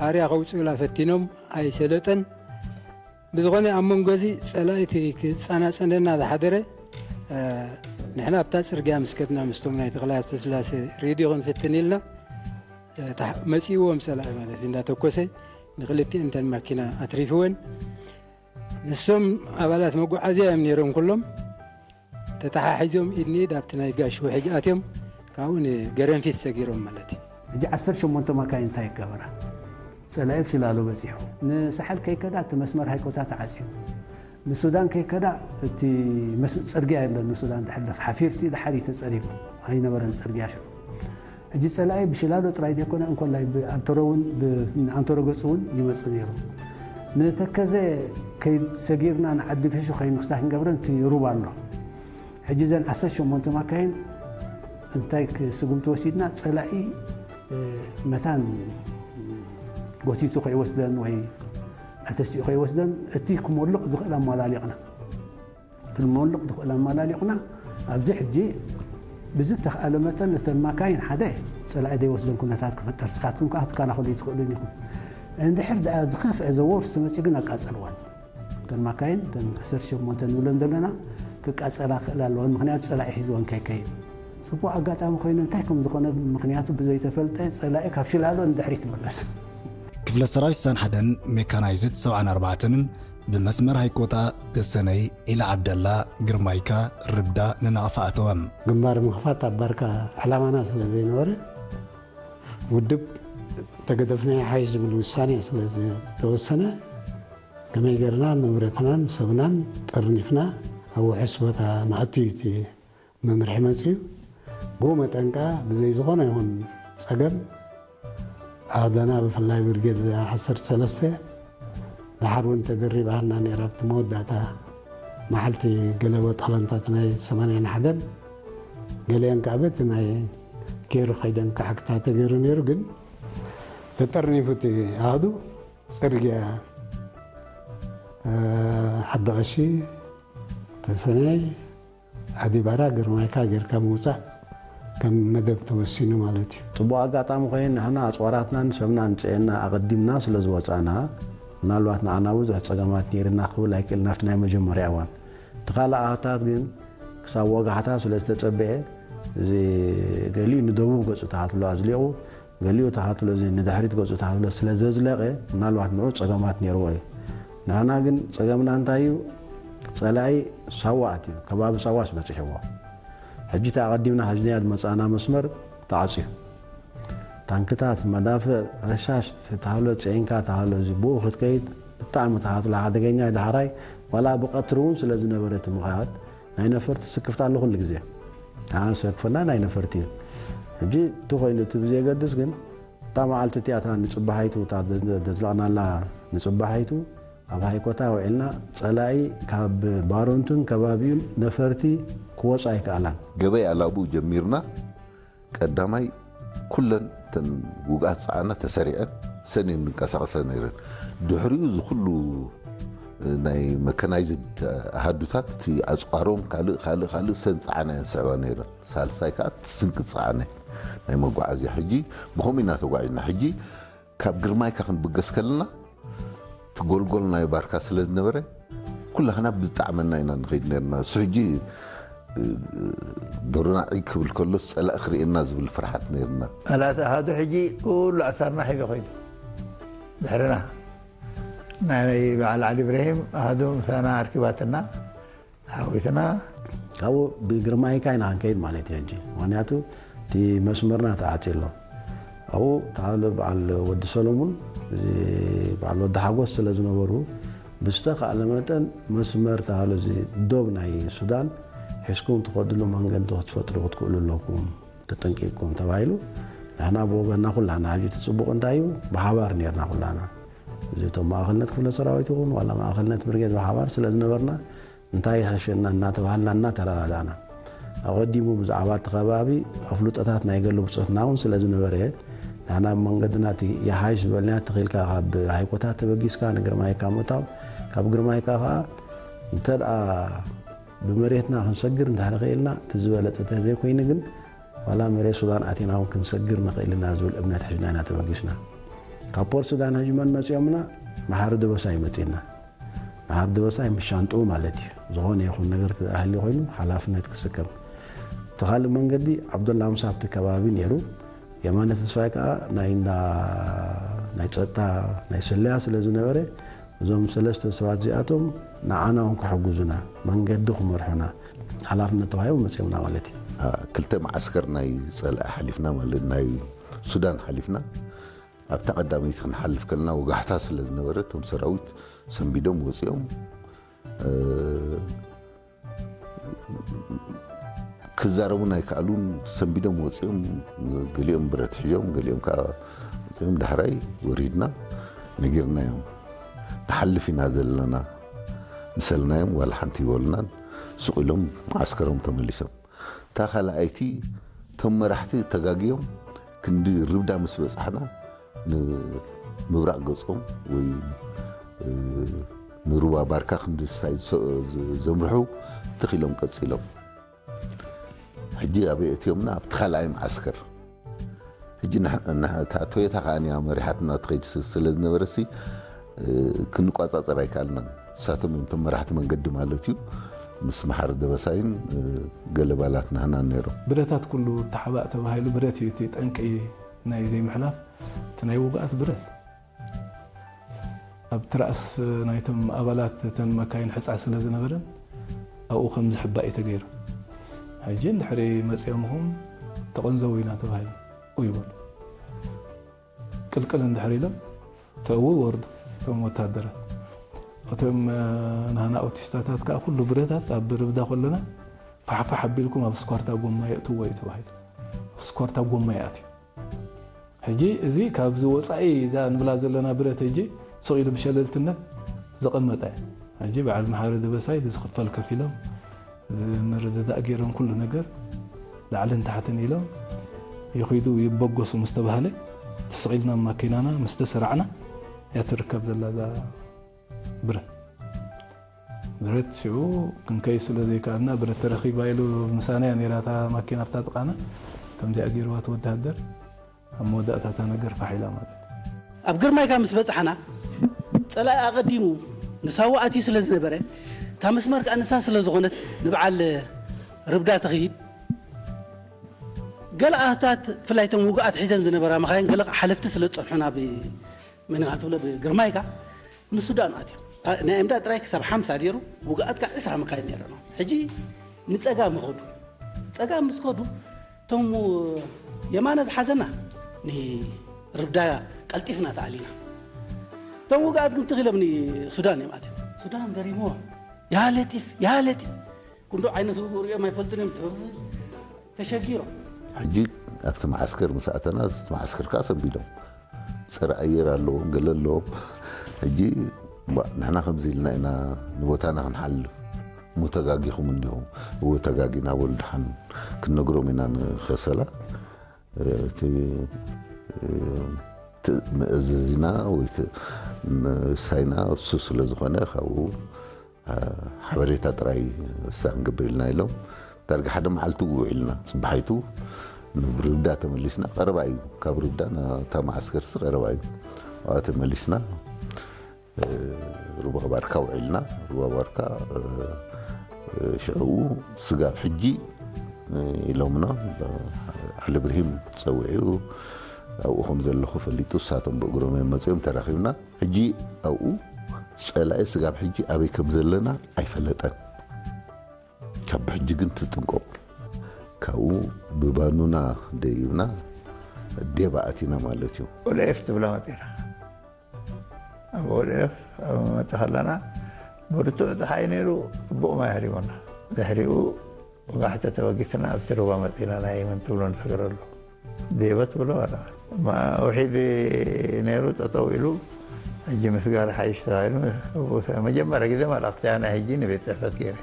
ኣርያ ከውፅኡላ ፈቲኖም፣ ኣይሰለጠን። ብዝኾነ ኣብ መንጎ እዚ ጸላኢ እቲ ክጻናጸነና ዝሓደረ፣ እ፣ ንሕና ኣብታ ጽርግያ ምስ ከድና ምስቶም ናይ ተኽላይ ሃብተስላሴ ሬድዮ ክንፍትን ኢልና፣ እ፣ ተሕ-፣ መጺእዎም ጸላኢ ማለት እዩ፣ እንዳተኮሰ ንክልቲአን እተን ማኪና ኣትሪፍወን። ንሶም ኣባላት መጓዓዝያ እዮም ነይሮም ኩሎም። ተተሓሒዞም ኢድ ንኢድ ኣብቲ ናይ ጋሽ ውሕጅ ኣትዮም፣ ካብኡ ንገረንፊት ሰጊሮም ማለት እዩ። ሕጂ ዓሰርተ ሸሞንተ ማካይን እንታይ ይገበራ? ጸላኢ ኣብ ሽላሎ በጺሑ። ንሳሕል ከይከዳ እቲ መስመር ሃይኮታ ተዓጽዩ። ንሱዳን ከይከዳ እቲ መስ-፣ ጽርግያ የለን፣ ንሱዳን ትሕለፍ። ሓፊርሲ ድሓር እዩ ተጸሪጉ። ኣይነበረን ጽርግያ ሽዑ። ሕጂ ጸላኢ ብሽላሎ ጥራይ ዘይኮነ፣ እንኮላይ ብኣንቶረ እውን፣ ብ-፣ ንኣንቶረ ገጹ እውን ይመጽእ ነይሩ። ንተከዘ ከይሰጊርና ንዓዲ ገሹ ከይንክስታ ክንገብረን እቲ ሩባ ኣሎ። ሕጂ እዘን ዓሰርተ ሸሞንተ ማካይን እንታይ ክ-፣ ስጉምቲ ወሲድና፣ ጸላኢ፣ እ፣ መታን ጎቲቱ ከይወስደን ወይ ኣተሲኡ ከይወስደን፣ እቲ ክሞልቕ ዝኽእል ኣማላሊቕና። ክንመልቕ ዝኽእል ኣመላሊቑና፣ ኣብዚ ሕጂ ብዝተኽኣለ መጠን እተን ማካይን ሓደ ጸላኢ ዘይወስደን ኩነታት ክፍጠር፣ ንስኻትኩም ከኣ ክትከላኸሉ ኣይትኽእሉን ኢኹም። እንድሕር ደኣ ዝኸፍአ ዘ ወርስት መጺኡ ግን ኣቃጽልወን። እተን ማካይን እተን ዓሰርተ ሸሞንተ ንብለን ዘለና ክቃጸላ ክኽእላ ኣለወን። ምኽንያቱ ጸላኢ ሒዝወን ከይከይድ። ጽቡቕ ኣጋጣሚ ኮይኑ እንታይ ከም ዝኾነ ምኽንያቱ ብዘይተፈልጠ ጸላኢ ካብ ሽላሎ ንድሕሪት ትምለስ። ክፍለ ሰራዊት ስሳን ሓደን ሜካናይዝድ ሰብዓን ኣርባዕተንን ብመስመር ሃይኮታ፣ ተሰነይ፣ ኢላ ዓብደላ፣ ግርማይካ፣ ርብዳ ንናቕፋ ኣተወም። ግንባር ምኽፋት ኣብ ባርካ ዕላማና ስለ ዘይነበረ ውድብ ተገደፍና ይሓይሽ ዝብል ውሳኔ ስለ ዝተወሰነ ከመይ ጌርና ንብረትናን ሰብናን ጠርኒፍና ኣብ ውሑስ ቦታ ንኣቱ እዩ እቲ መምርሒ መፅዩ። ብኡ መጠን ከዓ ብዘይ ዝኾነ ይኹን ፀገም ኣደና ብፍላይ ብርጌድ ዓሰርተ ሰለስተ ደሓር እውን ተደሪባና ነይራ ኣብቲ መወዳእታ መዓልቲ ገለ ወጣለንታት ናይ ሰማንያን ሓደን ገሊአን ከዓ በቲ ናይ ገይሩ ከይደን ካሕክታ ተገይሩ ነይሩ። ግን ተጠርኒፉ እቲ ኣሃዱ ፅርግያ ዓዲ ቀሺ ተሰነይ ኣዲባራ ግርማይካ ጌርካ ምውፃእ ከም መደብ ተወሲኑ ማለት እዩ። ፅቡቕ ኣጋጣሚ ኮይኑ ንሕና ኣፅዋራትናን ሰብናን ፅዒና ኣቐዲምና ስለ ዝወፃእና ምናልባት ንዓና ብዙሕ ፀገማት ነይርና ክብል ኣይክእል ናብቲ ናይ መጀመርያ እዋን። እቲ ካልእ ኣሃታት ግን ክሳብ ወጋሕታ ስለ ዝተፀበየ እዚ ገሊኡ ንደቡብ ገፁ ተሃትሎ ኣዝሊቑ ገሊኡ ተሃትሎ እዚ ንድሕሪት ገፁ ተሃትሎ ስለ ዘዝለቐ ምናልባት ንዑ ፀገማት ነይርዎ እዩ። ንሕና ግን ፀገምና እንታይ እዩ? ፀላኢ ሳዋ ኣትዩ ከባቢ ሳዋስ በፂሕዎ። ሕጂ እቲ ኣቐዲምና ሓዝናያ ዝመፃእና መስመር ተዓፅዩ። ታንክታት፣ መዳፍዕ፣ ረሻሽ ተሃሎ ፅዒንካ ተሃሎ እዚ ብኡ ክትከይድ ብጣዕሚ ተሃትሎ ሓደገኛ እዩ። ዳሕራይ ዋላ ብቐትሪ እውን ስለ ዝነበረ እቲ ምኽያድ ናይ ነፈርቲ ስክፍታ ኣሎ ኩሉ ግዜ። ኣሰክፈና ናይ ነፈርቲ እዩ። ሕጂ እቲ ኮይኑ እቲ ብዘየገድስ ግን እታ መዓልቲ እቲኣ እታ ንፅባሓይቱ እታ ዘዝለቕናላ ንፅባሓይቱ ኣብ ሃይኮታ ውዒልና ፀላኢ ካብ ባሮንቱን ከባቢኡን ነፈርቲ ክወፁ ኣይከኣላን። ገበይ ኣላቡ ጀሚርና ቀዳማይ ኩለን እተን ውግኣት ፀዓና ተሰሪዐን ሰን እየን ዝንቀሳቐሳ ነይረን። ድሕሪኡ እዚ ኩሉ ናይ መካናይዝድ ኣሃዱታት እቲ ኣፅዋሮም ካልእ ካልእ ካልእ ሰን ፀዓና እየን ዝስዕባ ነይረን። ሳልሳይ ከዓ እቲ ስንቂ ዝፀዓነ ናይ መጓዓዝያ። ሕጂ ብኸምኡ ኢና ተጓዒዝና። ሕጂ ካብ ግርማይካ ክንብገስ ከለና እቲ ጎልጎል ናይ ባርካ ስለ ዝነበረ ኩላህና ብጣዕመና ኢና ንኸይድ ነርና። እሱ ሕጂ ዶሮና ዒግ ክብል ከሎ ጸላእ ክርእየና ዝብል ፍርሓት ነርና። ጸላእቲ ኣሃዱ ሕጂ ኩሉ ኣሳርና ሒዞ ከይዱ ድሕርና ናይ በዓል ዓሊ ኢብራሂም ኣሃዱ ምሳና ኣርኪባትና ተሓዊስና ካብኡ ብግርማይካ ኢና ክንከይድ ማለት እዩ ሕጂ ምክንያቱ እቲ መስመርና ተዓፂ ኣሎ ኣብኡ ተሃሎ በዓል ወዲ ሰሎሙን እዚ በዓል ወዲ ሓጎስ ስለ ዝነበሩ ብዝተኻእለ መጠን መስመር ተሃሎ እዚ ዶብ ናይ ሱዳን ሒዝኩም ትኸድሉ መንገዲ ክትፈጥሩ ክትክእሉ ኣለኩም ተጠንቂቕኩም ተባሂሉ ንሕና ብወገንና ኩላና ሕጂ እቲ ፅቡቕ እንታይ እዩ ብሓባር ነርና ኩላና እዚ እቶም ማእኸልነት ክፍለ ሰራዊት ይኹን ዋላ ማእኸልነት ብርጌድ ብሓባር ስለ ዝነበርና እንታይ ይሓሸና እናተባሃልና እናተረዳዳእና ኣቐዲሙ ብዛዕባ እቲ ከባቢ ኣፍልጦታት ናይ ገለ ብፆትና እውን ስለ ዝነበረ ንሕና ብመንገድና እቲ ይሓይሽ ዝበልናዮ ተኺልካ ካብ ሃይኮታት ተበጊስካ ንግርማይካ ምእታው ካብ ግርማይካ ከዓ እንተ ደኣ ብመሬትና ክንሰግር እንድሕር ኽኢልና እቲ ዝበለፀ ተዘይኮይኑ ግን ዋላ መሬት ሱዳን ኣቲና እውን ክንሰግር ንኽእል ኢና ዝብል እምነት ሒዝና ኢና ተበጊስና ካብ ፖርት ሱዳን ሕጂ መን መፂኦምና መሓሪ ደበሳ ይመፅና መሓሪ ደበሳ ይምሻንጥኡ ማለት እዩ ዝኾነ ይኹን ነገር ተኣህሊ ኮይኑ ሓላፍነት ክስከም እቲ ካልእ መንገዲ ዓብዱላ ምሳ ኣብቲ ከባቢ ነይሩ የማነ ተስፋይ ከዓ ናይ እንዳ ናይ ፀጥታ ናይ ስለያ ስለ ዝነበረ እዞም ሰለስተ ሰባት እዚኣቶም ንዓና እውን ክሕግዙና መንገዲ ክመርሑና ሓላፍነት ተዋሂቦም መፅኦምና ማለት እዩ። ክልተ መዓስከር ናይ ፀላኢ ሓሊፍና ማለት ናይ ሱዳን ሓሊፍና ኣብታ ቀዳመይቲ ክንሓልፍ ከለና ወጋሕታ ስለ ዝነበረ እቶም ሰራዊት ሰንቢዶም ወፂኦም ክዛረቡን ኣይከኣሉን ሰንቢዶም ወፂኦም ገሊኦም ብረት ሒዞም ገሊኦም ከዓ ወፂኦም ዳሕራይ ወሪድና ነጊርናዮም ንሓልፍ ኢና ዘለና ምሰልናዮም ዋላ ሓንቲ ይበሉናን ስቕ ኢሎም መዓስከሮም ተመሊሶም እታ ካልኣይቲ እቶም መራሕቲ ተጋግዮም ክንዲ ርብዳ ምስ በፃሕና ንምብራቕ ገፆም ወይ ንሩባ ባርካ ክንዲ ስታይ ዘምርሑ ትኺሎም ቀፂሎም ሕጂ ኣበይ እትዮምና ኣብቲ ካልኣይ መዓስከር ሕጂ እታ ቶዮታ ከዓ ኒያ መሪሓትና ትኸይድ ስለ ዝነበረሲ ክንቋፃፀር ኣይከኣልናን ንሳቶም እዮም እቶም መራሕቲ መንገዲ ማለት እዩ። ምስ መሓሪ ደበሳይን ገለ ባላት ናህናን ነይሮም። ብረታት ኩሉ ተሓባእ ተባሂሉ፣ ብረት እዩ እቲ ጠንቂ ናይ ዘይምሕላፍ፣ እቲ ናይ ውግኣት ብረት። ኣብ ትራእስ ናይቶም ኣባላት እተን መካይን ሕፃ ስለ ዝነበረን ኣብኡ ከም ዝሕባእ እዩ ተገይሩ። ሕጂ እንድሕሪ መፂኦምኹም ተቐንዘቡ ኢና ተባሂሉ ይበሉ። ቅልቅል እንድሕር ኢሎም ተእው ወርዱ እቶም ወታደራት። እቶም ናህና ኣውቲስታታት ከዓ ኩሉ ብረታት ኣብ ርብዳ ከለና ፋሕፋሕ ኣቢልኩም ኣብ ስኳርታ ጎማ የእትዎ እዩ ተባሂሉ። ስኳርታ ጎማ ይኣትዩ። ሕጂ እዚ ካብዚ ወፃኢ እዛ ንብላ ዘለና ብረት ሕጂ ስቕ ኢሉ ብሸለልትነት ዘቐመጠ እዩ። ሕጂ በዓል መሓሪ ደበሳይ ዝኽፈል ከፊሎም ምርድዳእ ገይሮም ኩሉ ነገር ላዕልን ታሕትን ኢሎም ይኺዱ ይበገሱ ምስ ተባህለ ተሰቒልና ማኪናና ምስ ተሰራዕና እያ ትርከብ ዘላ እዛ ብረት። ብረት ሽዑ ክንከይ ስለ ዘይከኣልና ብረት ተረኺባ ኢሉ ምሳና እያ ነይራ እታ ማኪና ኣብታ ጥቓና ከምዚኣ ገይርዋ እቲ ወተሃደር ኣብ መወዳእታ እታ ነገር ፋሕ ኢላ ማለት እዩ። ኣብ ግርማይካ ምስ በጻሕና ጸላኢ ኣቐዲሙ ንሳዋ ኣትዩ ስለ ዝነበረ እታ መስመር ከኣ ንሳ ስለ ዝኾነት ንበዓል ርብዳ ትኽይድ ገለ ኣህታት ብፍላይ እቶም ውጉኣት ሒዘን ዝነበራ መኻይን ገለ ሓለፍቲ ስለ ዝጸንሑ ናብ መን ኢኻ ትብሎ ብግርማይካ ንሱዳን ኣትዮም ናይ እምዳ ጥራይ ክሳብ ሓምሳ ገይሩ ውጉኣት ከዓ ዕስራ መካይን ነይረና ሕጂ ንጸጋም ይኸዱ ጸጋም ምስ ከዱ እቶም የማነ ዝሓዘና ንርብዳ ቀልጢፍና ተኣሊና እቶም ውግኣት ግን ትኺሎም ንሱዳን እዮም ኣትዮም ሱዳን ገሪምዎም ያ ለጢፍ ያ ለጢፍ ክንዶ ዓይነት ውግእ ሪኦም ኣይፈልጡን እዮም ተሸጊሮም ሕጂ ኣብቲ መዓስከር ምስ ኣተና እቲ መዓስከር ከዓ ሰንቢዶም ፀረ ኣየር ኣለዎም ገለ ኣለዎም ሕጂ ንሕና ከምዚ ኢልና ኢና ንቦታና ክንሓልፍ እሞ ተጋጊኹም እንዲኹም እወ ተጋጊና በሉ ደሓን ክንነግሮም ኢና ንኸሰላ እቲ መእዘዚና ወይ ምሳይና እሱ ስለ ዝኾነ ካብኡ ሓበሬታ ጥራይ እሳ ክንገብር ኢልና ኢሎም ዳርጋ ሓደ መዓልቲ ውዒልና ፅባሓይቱ ናብ ርብዳ ተመሊስና ቀረባ እዩ ካብ ርብዳ ናታ መዓስከርሲ ቀረባ እዩ ኣብኣ ተመሊስና ሩባ ባርካ ውዒልና ሩባ ባርካ ሽዕኡ ስጋብ ሕጂ ኢሎምና ዓሊ ብርሂም ፀዊዑ ኣብኡ ከም ዘለኹ ፈሊጡ እሳቶም ብእግሮም እዮም መፅኦም ተራኺብና ሕጂ ኣብኡ ፀላኢ ስጋብ ሕጂ ኣበይ ከም ዘለና ኣይፈለጠን ካብ ብሕጂ ግን ትጥንቀቁ ካብኡ ብባኑና ደይብና ዴባ ኣቲና ማለት እዩ ኦልኤፍ ትብላ መፂና ኣብ ኦልኤፍ ኣብ መመፀ ከለና ብርቱዕ ፀሓይ ነይሩ ፅቡቕ ማይ ኣህሪሙና ድሕሪኡ ወጋሕተ ተበጊስና ኣብቲ ሩባ መፂና ናይ መን ትብሎ ንሰግረሉ ዴበት ብሎ ውሒድ ነይሩ ጠጠው ኢሉ ሕጂ ምስጋር ሓይሽ ተባሂሉ መጀመርያ ግዜ መልእክቲ ናይ ሕጂ ንቤት ፅሕፈት ገይረ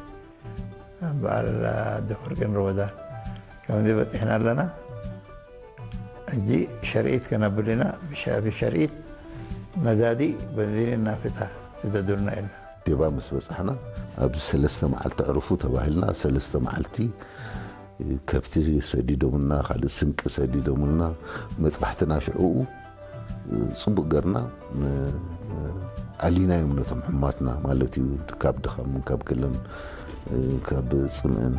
በዓል ኣደ ፈርቅን ሮቦዛን ከምዚ በፂሕና ኣለና ሕጂ ሸርኢት ከነብል ኢና ብሸርኢት ነዳዲ በንዚንን ናፍጣ ስደዱልና ኢልና ዴባ ምስ በፃሕና ኣብዚ ሰለስተ መዓልቲ ዕርፉ ተባሂልና ሰለስተ መዓልቲ ከብቲ ሰዲዶምልና ካልእ ስንቂ ሰዲዶምልና መጥባሕትና ሽዕኡ ፅቡቅ ገርና ኣሊናዮም ነቶም ሕማትና ማለት እዩ ካብ ድኻምን ካብ ገለን ካብ ፅምእን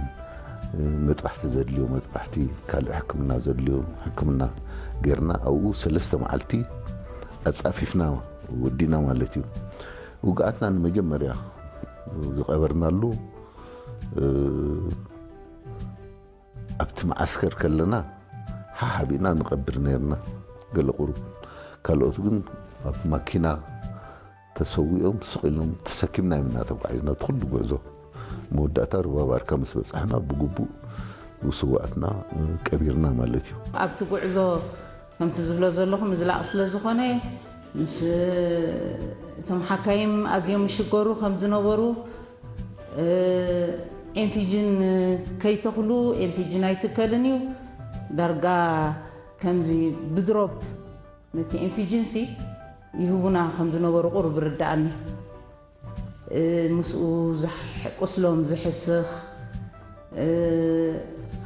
መጥባሕቲ ዘድልዮ መጥባሕቲ ካልእ ሕክምና ዘድልዮ ሕክምና ገርና ኣብኡ ሰለስተ መዓልቲ ኣፃፊፍና ወዲና ማለት እዩ ውግኣትና ንመጀመርያ ዝቐበርናሉ ኣብቲ መዓስከር ከለና ሓሓቢእና ንቐብር ነርና ገለ ቁሩብ ካልኦት ግን ኣብ ማኪና ተሰዊኦም ስቕ ኢሎም ተሰኪምና እዮም እናተጓዒዝና እቲ ኩሉ ጉዕዞ መወዳእታ ሩባ ባርካ ምስ በፃሕና ብግቡእ ስዋኣትና ቀቢርና ማለት እዩ ኣብቲ ጉዕዞ ከምቲ ዝብሎ ዘለኹ ምዝላቕ ስለ ዝኾነ ምስ እቶም ሓካይም ኣዝዮም ይሽገሩ ከም ዝነበሩ ኤምፒጂን ከይተኽሉ ኤምፒጂን ኣይትከልን እዩ ዳርጋ ከምዚ ብድሮፕ ነቲ ኤምፒጂንሲ ይህቡና ከም ዝነበሩ ቁሩብ ርዳኣኒ ምስኡ ቁስሎም ዝሕስኽ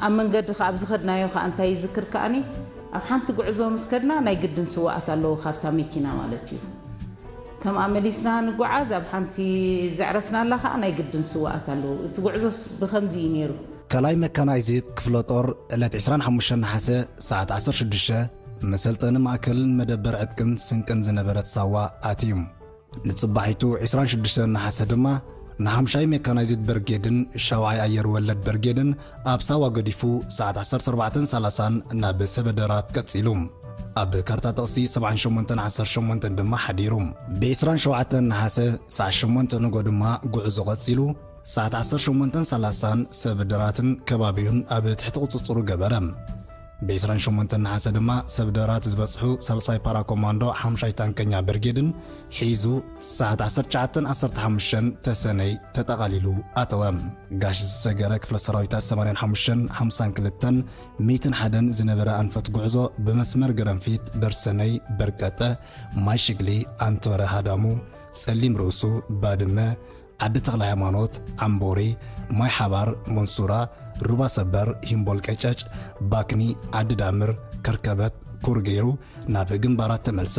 ኣብ መንገዲ ከ ኣብ ዝኸድናዮ ከ እንታይ ይዝክር ከኣኒ ኣብ ሓንቲ ጉዕዞ ምስ ከድና ናይ ግድን ስዋኣት ኣለዎ ካብታ መኪና ማለት እዩ ከምኣ መሊስና ንጓዓዝ፣ ኣብ ሓንቲ ዘዕረፍናላ ከኣ ናይ ግድን ስውኣት ኣለዉ። እቲ ጉዕዞስ ብኸምዚ እዩ ነይሩ። ካልኣይ መካናይዝድ ክፍለ ጦር ዕለት ዕስራን ሓሙሽተን ነሓሰ ሰዓት ዓሰርተ ሽዱሽተ መሰልጠኒ ማእከልን መደበር ዕጥቅን ስንቅን ዝነበረት ሳዋ ኣትዩ። ንጽባሒቱ ዕስራን ሽዱሽተን ነሓሰ ድማ ንሓምሻይ ሜካናይዝድ በርጌድን ሻውዓይ ኣየር ወለድ በርጌድን ኣብ ሳዋ ገዲፉ ሰዓት ዓሰርተ ኣርባዕተን ሰላሳን ናብ ሰበደራት ቀጺሉ። ኣብ ካርታ ጥቕሲ ሰብዓን ሸሞንተን ዓሰርተ ሸሞንተን ድማ ሓዲሩ። ብ ዕስራን ሸውዓተን ነሓሰ ሰዓት ሸሞንተ ንጎ ድማ ጉዕዞ ቀጺሉ ሰዓት ዓሰርተ ሸሞንተን ሰላሳን ሰበደራትን ከባቢኡን ኣብ ትሕቲ ቁጽጽሩ ገበረ። ብ ዕስራን ሸሞንተን ነሓሰ ድማ ሰብ ደራት ዝበጽሑ ሳልሳይ ፓራ ኮማንዶ ሓምሻይ ታንከኛ ብርጌድን ሒዙ ሰዓት ዓሰርተ ትሽዓተን ዓሰርተ ሓሙሽተን ተሰነይ ተጠቓሊሉ ኣተወ። ጋሽ ዝሰገረ ክፍለ ሰራዊታት ሰማንያን ሓሙሽተን ሓምሳን ክልተን ሚእትን ሓደን ዝነበረ ኣንፈት ጉዕዞ ብመስመር ገረንፊት በርሰነይ በርቀጠ ማይ ሽግሊ ኣንቶረ ሃዳሙ ጸሊም ርእሱ ባድመ ዓዲ ተኽለ ሃይማኖት፣ ዓምቦሪ፣ ማይ ሓባር፣ መንሱራ፣ ሩባ ሰበር፣ ሂምቦል ቀጨጭ፣ ባክኒ፣ ዓዲ ዳምር፣ ከርከበት፣ ኩር ገይሩ ናብ ግንባራት ተመልሰ።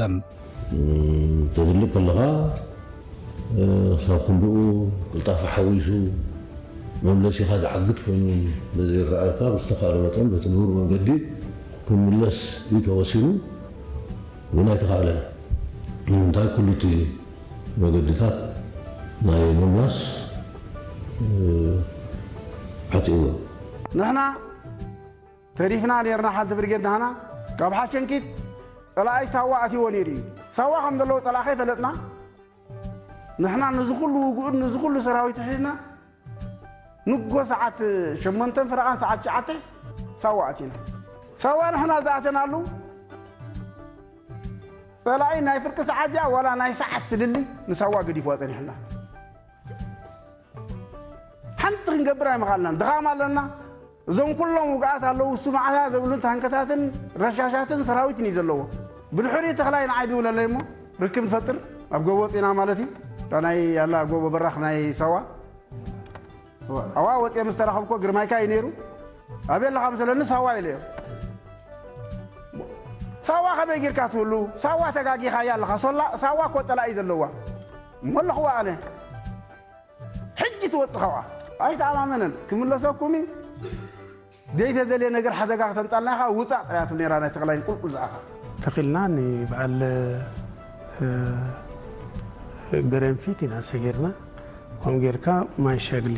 ተድሊ ከለኻ ክሳብ ክንድኡ ቅልጣፈ ሓዊሱ መምለሲኻ ዝዓግት ኮይኑ ብዝረኣካ ብዝተኻእለ መጠን በቲ ንቡር መንገዲ ክምለስ እዩ ተወሲኑ፣ ግን ኣይተኻእለን። ንምንታይ? ኩሉ እቲ መገድታት ናይ ምምላስ ዓጢዎ። ንሕና ተሪፍና ነርና ሓንቲ ብርጌድ ናህና ካብ ሓሸንኪት ጸላኣይ ሳዋ ኣትይዎ ነይሩ እዩ። ሳዋ ከም ዘለዎ ጸላእ ከይፈለጥና ንሕና ነዚ ኩሉ ውግኡን ነዚ ኩሉ ሰራዊት ሒዝና ንጎ ሰዓት ሸሞንተን ፈረቓን ሰዓት ትሽዓተ ሳዋ ኣቲና። ሳዋ ንሕና ዝኣተናሉ ጸላኢ ናይ ፍርቂ ሰዓት ድያ ዋላ ናይ ሰዓት ፍልልይ ንሳዋ ገዲፍዋ ጸኒሕና። ሓንቲ ክንገብር ኣይምኻልናን። ድኻም ኣለና። እዞም ኩሎም ውግኣት ኣለዉ። እሱ መዓላ ዘብሉን ታንከታትን ረሻሻትን ሰራዊትን እዩ ዘለዎ። ብድሕሪኡ ተኽላይ ንዓይ ድውለለይ እሞ ርክብ ንፈጥር ኣብ ጎቦ ወፂና ማለት እዩ። እታ ናይ ያላ ጎቦ በራኽ ናይ ሳዋ ኣዋ ወፂአ ምስ ተራኸብኮ ግርማይካ እዩ ነይሩ። ኣበይ ኣለኻ ምስለኒ ሳዋ ኢለዮ። ሳዋ ከመይ ጌርካ ትህሉ? ሳዋ ተጋጊኻያ ኣለኻ። ሶላ ሳዋ እኮ ጸላኢ ዘለዋ እሞ ኣለኽዋ ኣነ። ሕጂ ትወጽእ ካብኣ ኣይተኣማመነን። ክምለሰኩም እዩ። ዘይተደልየ ነገር ሓደጋ ከተምጻልና ኢኻ ውጻእ ጥራያ ትብል ነይራ ናይ ተኽላይን ቁልቁል ዝኣኻ። ተኺልና ንበዓል ገረንፊት ኢና ሰጊርና። ከምኡ ጌርካ ማይ ሸግሊ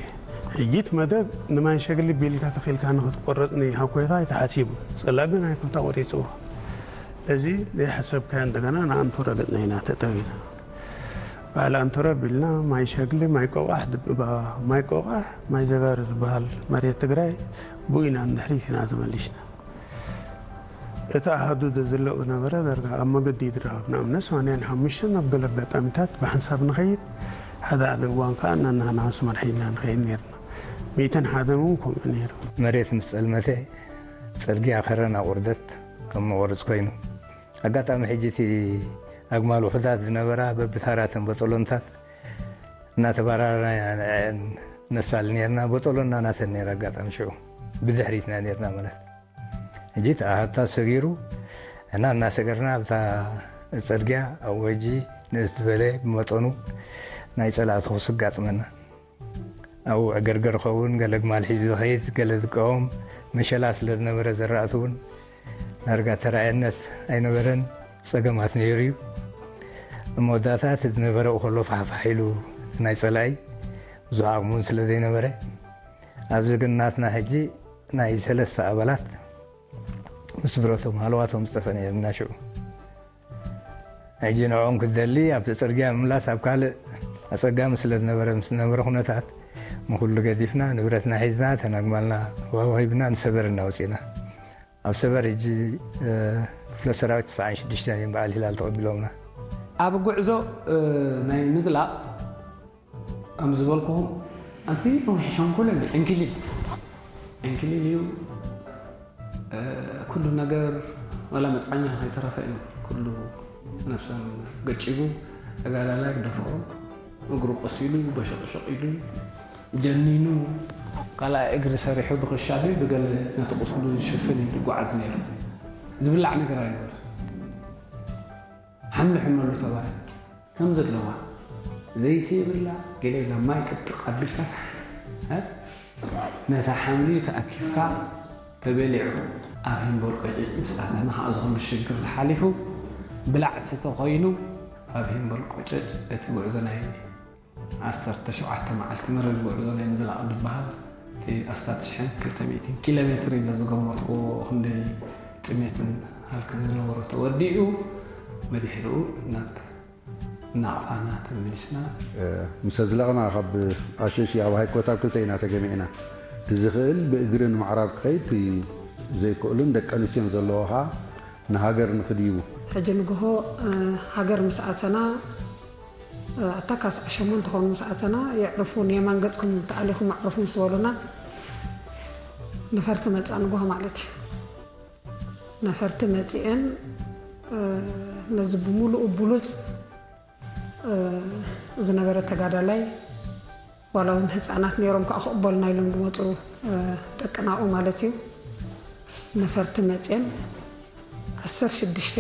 ሕጂ እቲ መደብ ንማይ ሸግሊ ቢልካ ተኺልካ ንክትቆረጽ ንሃኮይታ ኣይተሓሲቡ ጸላ ግን ሃይኮታ ቆሪጽዎ። እዚ ዘይሓሰብካዮ እንደገና ንኣንቱ ረገጽና ኢና ተጠዊና። በዓል ኣንቶረ ቢልና ማይ ሸግሊ ማይ ቆቋሕ ድብባ ማይ ቆቋሕ ማይ ዘጋሩ ዝበሃል መሬት ትግራይ ብኡ ኢና ንድሕሪት ኢና ተመሊስና። እቲ ኣሃዱ ዘዝለኦ ዝነበረ ዳርጋ ኣብ መገዲ እዩ ዝረኸብ። ንኣብነት ሰማንያን ሓሙሽተን ኣብ ገለ ኣጋጣሚታት ብሓንሳብ ንኸይድ ሓደ ሓደ እዋን ከዓ እናናህና መስመር ሒዝና ንኸይድ ነይርና። ሚእትን ሓደን እውን ከምኡ ነይሩ። መሬት ምስ ጸልመተ ጽርግያ ከረና ቁርደት ከም መቆርጽ ኮይኑ ኣጋጣሚ ሕጂ እቲ ኣግማል ውሑዳት ዝነበራ በብታራተን በጸሎንታት እናተባራራና ኢና ንዐአን ነሳሊ ነርና። በጸሎና ናተን ነይራ ኣጋጣሚ ሽዑ ብድሕሪትና ነርና ማለት ሕጂ እቲ ኣሃታ ሰጊሩ እና እናሰገርና ኣብታ ጸርግያ ኣብ ወጂ ንእስ ዝበለ ብመጠኑ ናይ ጸላእ ተኹስ ኣጋጥመና። ኣብኡ ዕገርገር ኸውን ገለ ግማል ሒዙ ዝኸይድ ገለ ዝቃወም መሸላ ስለ ዝነበረ ዘራእቲ እውን ዳርጋ ተራእየነት ኣይነበረን። ጸገማት ነይሩ እዩ። ኣብ መወዳእታ እቲ ዝነበረ ከሎ ፋሕፋሕ ኢሉ ናይ ጸላኢ ብዙሕ ዓቕሚ እውን ስለ ዘይነበረ ኣብዚ ግን ናትና ሕጂ ናይ ሰለስተ ኣባላት ምስ ብረቶም ሃለዋቶም ዝጠፈ ነይርና ሽዑ። ሕጂ ንዕኦም ክትደሊ ኣብቲ ጽርግያ ምምላስ ኣብ ካልእ ኣጸጋሚ ስለ ዝነበረ ምስ ዝነበረ ኩነታት ንኹሉ ገዲፍና ንብረትና ሒዝና ተናግማልና ዋው ሂብና ንሰበር እናወጺእና ኣብ ሰበር ሕጂ ክፍለ ሰራዊት ተስዓን ሽዱሽተን እዮም በዓል ሂላል ተቐቢሎምና። ኣብ ጉዕዞ ናይ ምዝላቕ ከም ዝበልኩኹም ኣንቲ ነዊሕ ሸንኮለል ዕንክሊል ዕንክሊል እዩ። ኩሉ ነገር ዋላ መፅዓኛ ከይተረፈ እዩ ኩሉ ነብሶም ገጪቡ ተጋዳላይ ደፍኦ እግሩ ቆሲሉ በሸቅሸቅ ኢሉ ጀኒኑ ካልኣይ እግሪ ሰሪሑ ብክሻ ድዩ ብገለ ነቲ ቁስሉ ዝሽፍን እዩ ዝጓዓዝ ነይሩ። ዝብላዕ ነገር ኣይነበረ ሓምሊ ሕመሉ ተባሂሉ ከም ዘለዋ፣ ዘይቲ የብላ፣ ገለ የብላ፣ ማይ ጥጥቕ ኣቢልካ፣ እ? ነታ ሓምሊ ተኣኪብካ ተበሊዑ፣ ኣብ ሂምቦል ቆጭጭ ምስ ኣተና፣ ካብ እዚ ኩሉ ሽግር ተሓሊፉ፣ ብላዕ ስተ ኮይኑ፣ ኣብ ሂምቦል ቆጭጭ እቲ ጉዕዞ ናይ ዓሰርተ ሸውዓተ መዓልቲ መረብ ጉዕዞ ናይ ምዝላቕ ዝበሃል፣ እቲ ኣስታት ሽሕን ክልተ ሚእትን ኪሎ ሜትር ኢለ ዝገመትኩዎ፣ ክንደይ ጥሜትን ሃልክን ዝነበሮ ተወዲኡ፣ ብድሕሪኡ ናብ ናቕፋና ተመሊስና። እ፣ ምስ ኣዝለቕና፣ ካብ ኣሸሺ ኣብ ሃይኮት ኣብ ክልተ ኢና ተገሚዕና። እቲ ዝኽእል ብእግሪ ንምዕራብ ክኸይድ፣ እቲ ዘይክእሉን ደቂ ኣንስትዮን ዘለዎ ኸዓ ንሃገር ንኽድይቡ። ሕጂ ንግሆ፣ እ፣ ሃገር ምስ ኣተና፣ እ፣ ኣታ ካስዓ ሸሞንተ ኾኑ ምስ ኣተና፣ የዕርፉ፣ ንየማን ገጽኩም ተኣሊኹም ኣዕርፉ ምስ በሉና፣ ነፈርቲ መጻ ንግሆ ማለት እዩ። ነፈርቲ መጺኤን፣ እ፣ ነዚ ብምሉኡ ብሉጽ፣ እ፣ ዝነበረ ተጋዳላይ፣ ዋላ እውን ህጻናት ነይሮም ከዓ ክቕበሉና ኢሎም ዝመጹ፣ እ፣ ደቅና ኣብኡ ማለት እዩ። ነፈርቲ መጺኤን ዓሰርተ ሽዱሽተ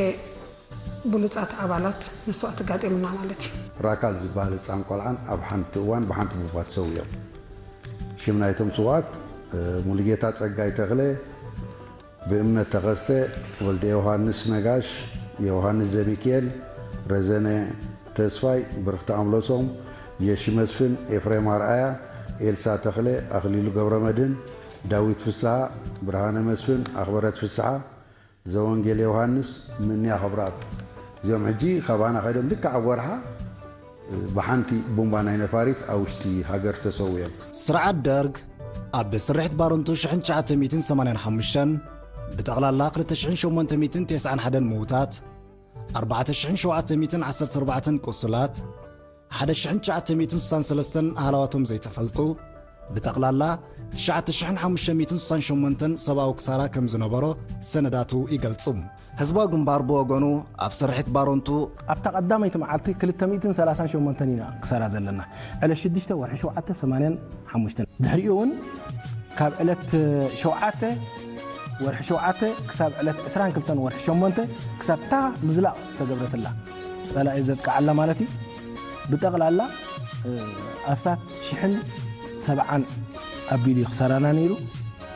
ብሉጻት ኣባላት መስዋእቲ ጋጢሙና ማለት እዩ። ራካል ዝበሃል ህጻን ቆልዓን ኣብ ሓንቲ እዋን ብሓንቲ ቡባ ተሰዊኦም። ሽም ናይቶም ስውኣት፣ እ፣ ሙሉጌታ ጸጋይ ተኽለ፣ ብእምነት ተኸስተ፣ ወልደ ዮሃንስ ነጋሽ፣ ዮሃንስ ዘሚካኤል፣ ረዘነ ተስፋይ፣ ብርኽቲ ኣምሎሶም፣ የሺ መስፍን፣ ኤፍሬም ኣርኣያ፣ ኤልሳ ተኽለ፣ ኣኽሊሉ ገብረመድህን፣ ዳዊት ፍስሃ፣ ብርሃነ መስፍን፣ ኣኽበረት ፍስሃ፣ ዘወንጌል ዮሃንስ፣ ምንያ ክብረኣብ። እዚኦም ሕጂ ካባና ከይዶም ልክዕ ኣብ ወርሓ ብሓንቲ ቡምባ ናይ ነፋሪት ኣብ ውሽጢ ሃገር ተሰዊኦም። ስርዓት ደርግ ኣብ ስርሒት ባረንቱ ሽሕን ትሽዓተ ሚእትን ሰማንያን ሓሙሽተን ብጠቕላላ ክልተ ሽሕን ሸሞንተ ሚእትን ተስዓን ሓደን ምዉታት፣ ኣርባዕተ ሽሕን ሸውዓተ ሚእትን ዓሰርተ ኣርባዕተን ቁሱላት፣ ሓደ ሽሕን ትሽዓተ ሚእትን ስሳን ሰለስተን ሃለዋቶም ዘይተፈልጡ፣ ብጠቕላላ ትሽዓተ ሽሕን ሓሙሽተ ሚእትን ስሳን ሸሞንተን ሰብኣዊ ክሳራ ከም ዝነበሮ ሰነዳቱ ይገልጹ። ህዝባዊ ግንባር ብወገኑ ኣብ ስርሒት ባረንቱ ኣብታ ቀዳመይቲ መዓልቲ ክልተ ሚእትን ሰላሳን ሸሞንተን ኢና ክሳራ ዘለና። ዕለት ሽዱሽተ ወርሒ ሸውዓተ ሰማንያን ሓሙሽተን። ድሕሪኡ እውን ካብ ዕለት ሸውዓተ ወርሒ ሸውዓተ ክሳብ ዕለት ዕስራን ክልተን ወርሒ ሸሞንተ ክሳብ እታ ምዝላቕ ዝተገብረትላ ጸላኢ ዘጥቅዓላ ማለት እዩ። ብጠቕላላ፣ እ፣ ኣስታት ሽሕን ሰብዓን ኣቢሉ እዩ ክሳራና ነይሩ።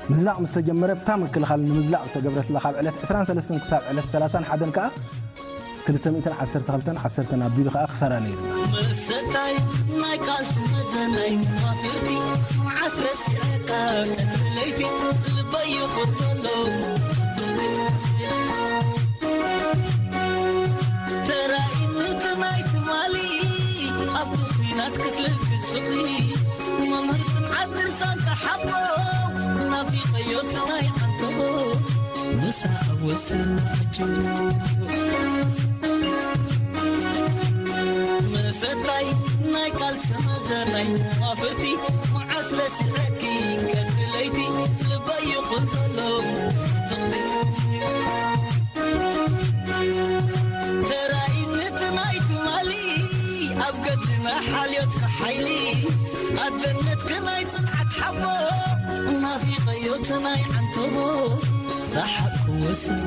ምዝላቕ ምስ ተጀመረ፣ እታ ምክልኻል ንምዝላቕ ዝተገብረትላ ካብ ዕለት ዕስራን ሰለስተን ክሳብ ዕለት ሰላሳን ሓደን ከኣ ክልተ ሚእትን ዓሰርተ ክልተን ዓሰርተን ኣቢሉ ከኣ ክሳራ ነይሩ። መሰታይ ናይ ቃልሲ መዘናይ መዋፍርቲ መዓስ ረሲዐካ ቀትሪ ለይቲ ልበይ ይኹን ዘሎ። ተራኢነት ናይ ትማሊ ኣብቲ ኲናት ክትልግስ ዝኽሪ መምህር ጽንዓት ድርሳን ተሓቦ ናፊቐዮ እቲ ናይ ዓንተቦ ምሳሕ ኣብ ወሰን ዓጀቦ። መሰታይ ናይ ቃልሲ መዘናይ መዋፍርቲ መዓስ ረሲዐኪ ቀትሪ ለይቲ ልበይ ይኹን ዘሎ። ተራኢነት ናይ ትማሊ ኣብ ገድልና ሓልዮትካ ሓይሊ ኣደነትካ ናይ ጽንዓት ሓቦ ናፊቐዮ እቲ ናይ ዓንተቦ ሰሓቕ ክወስን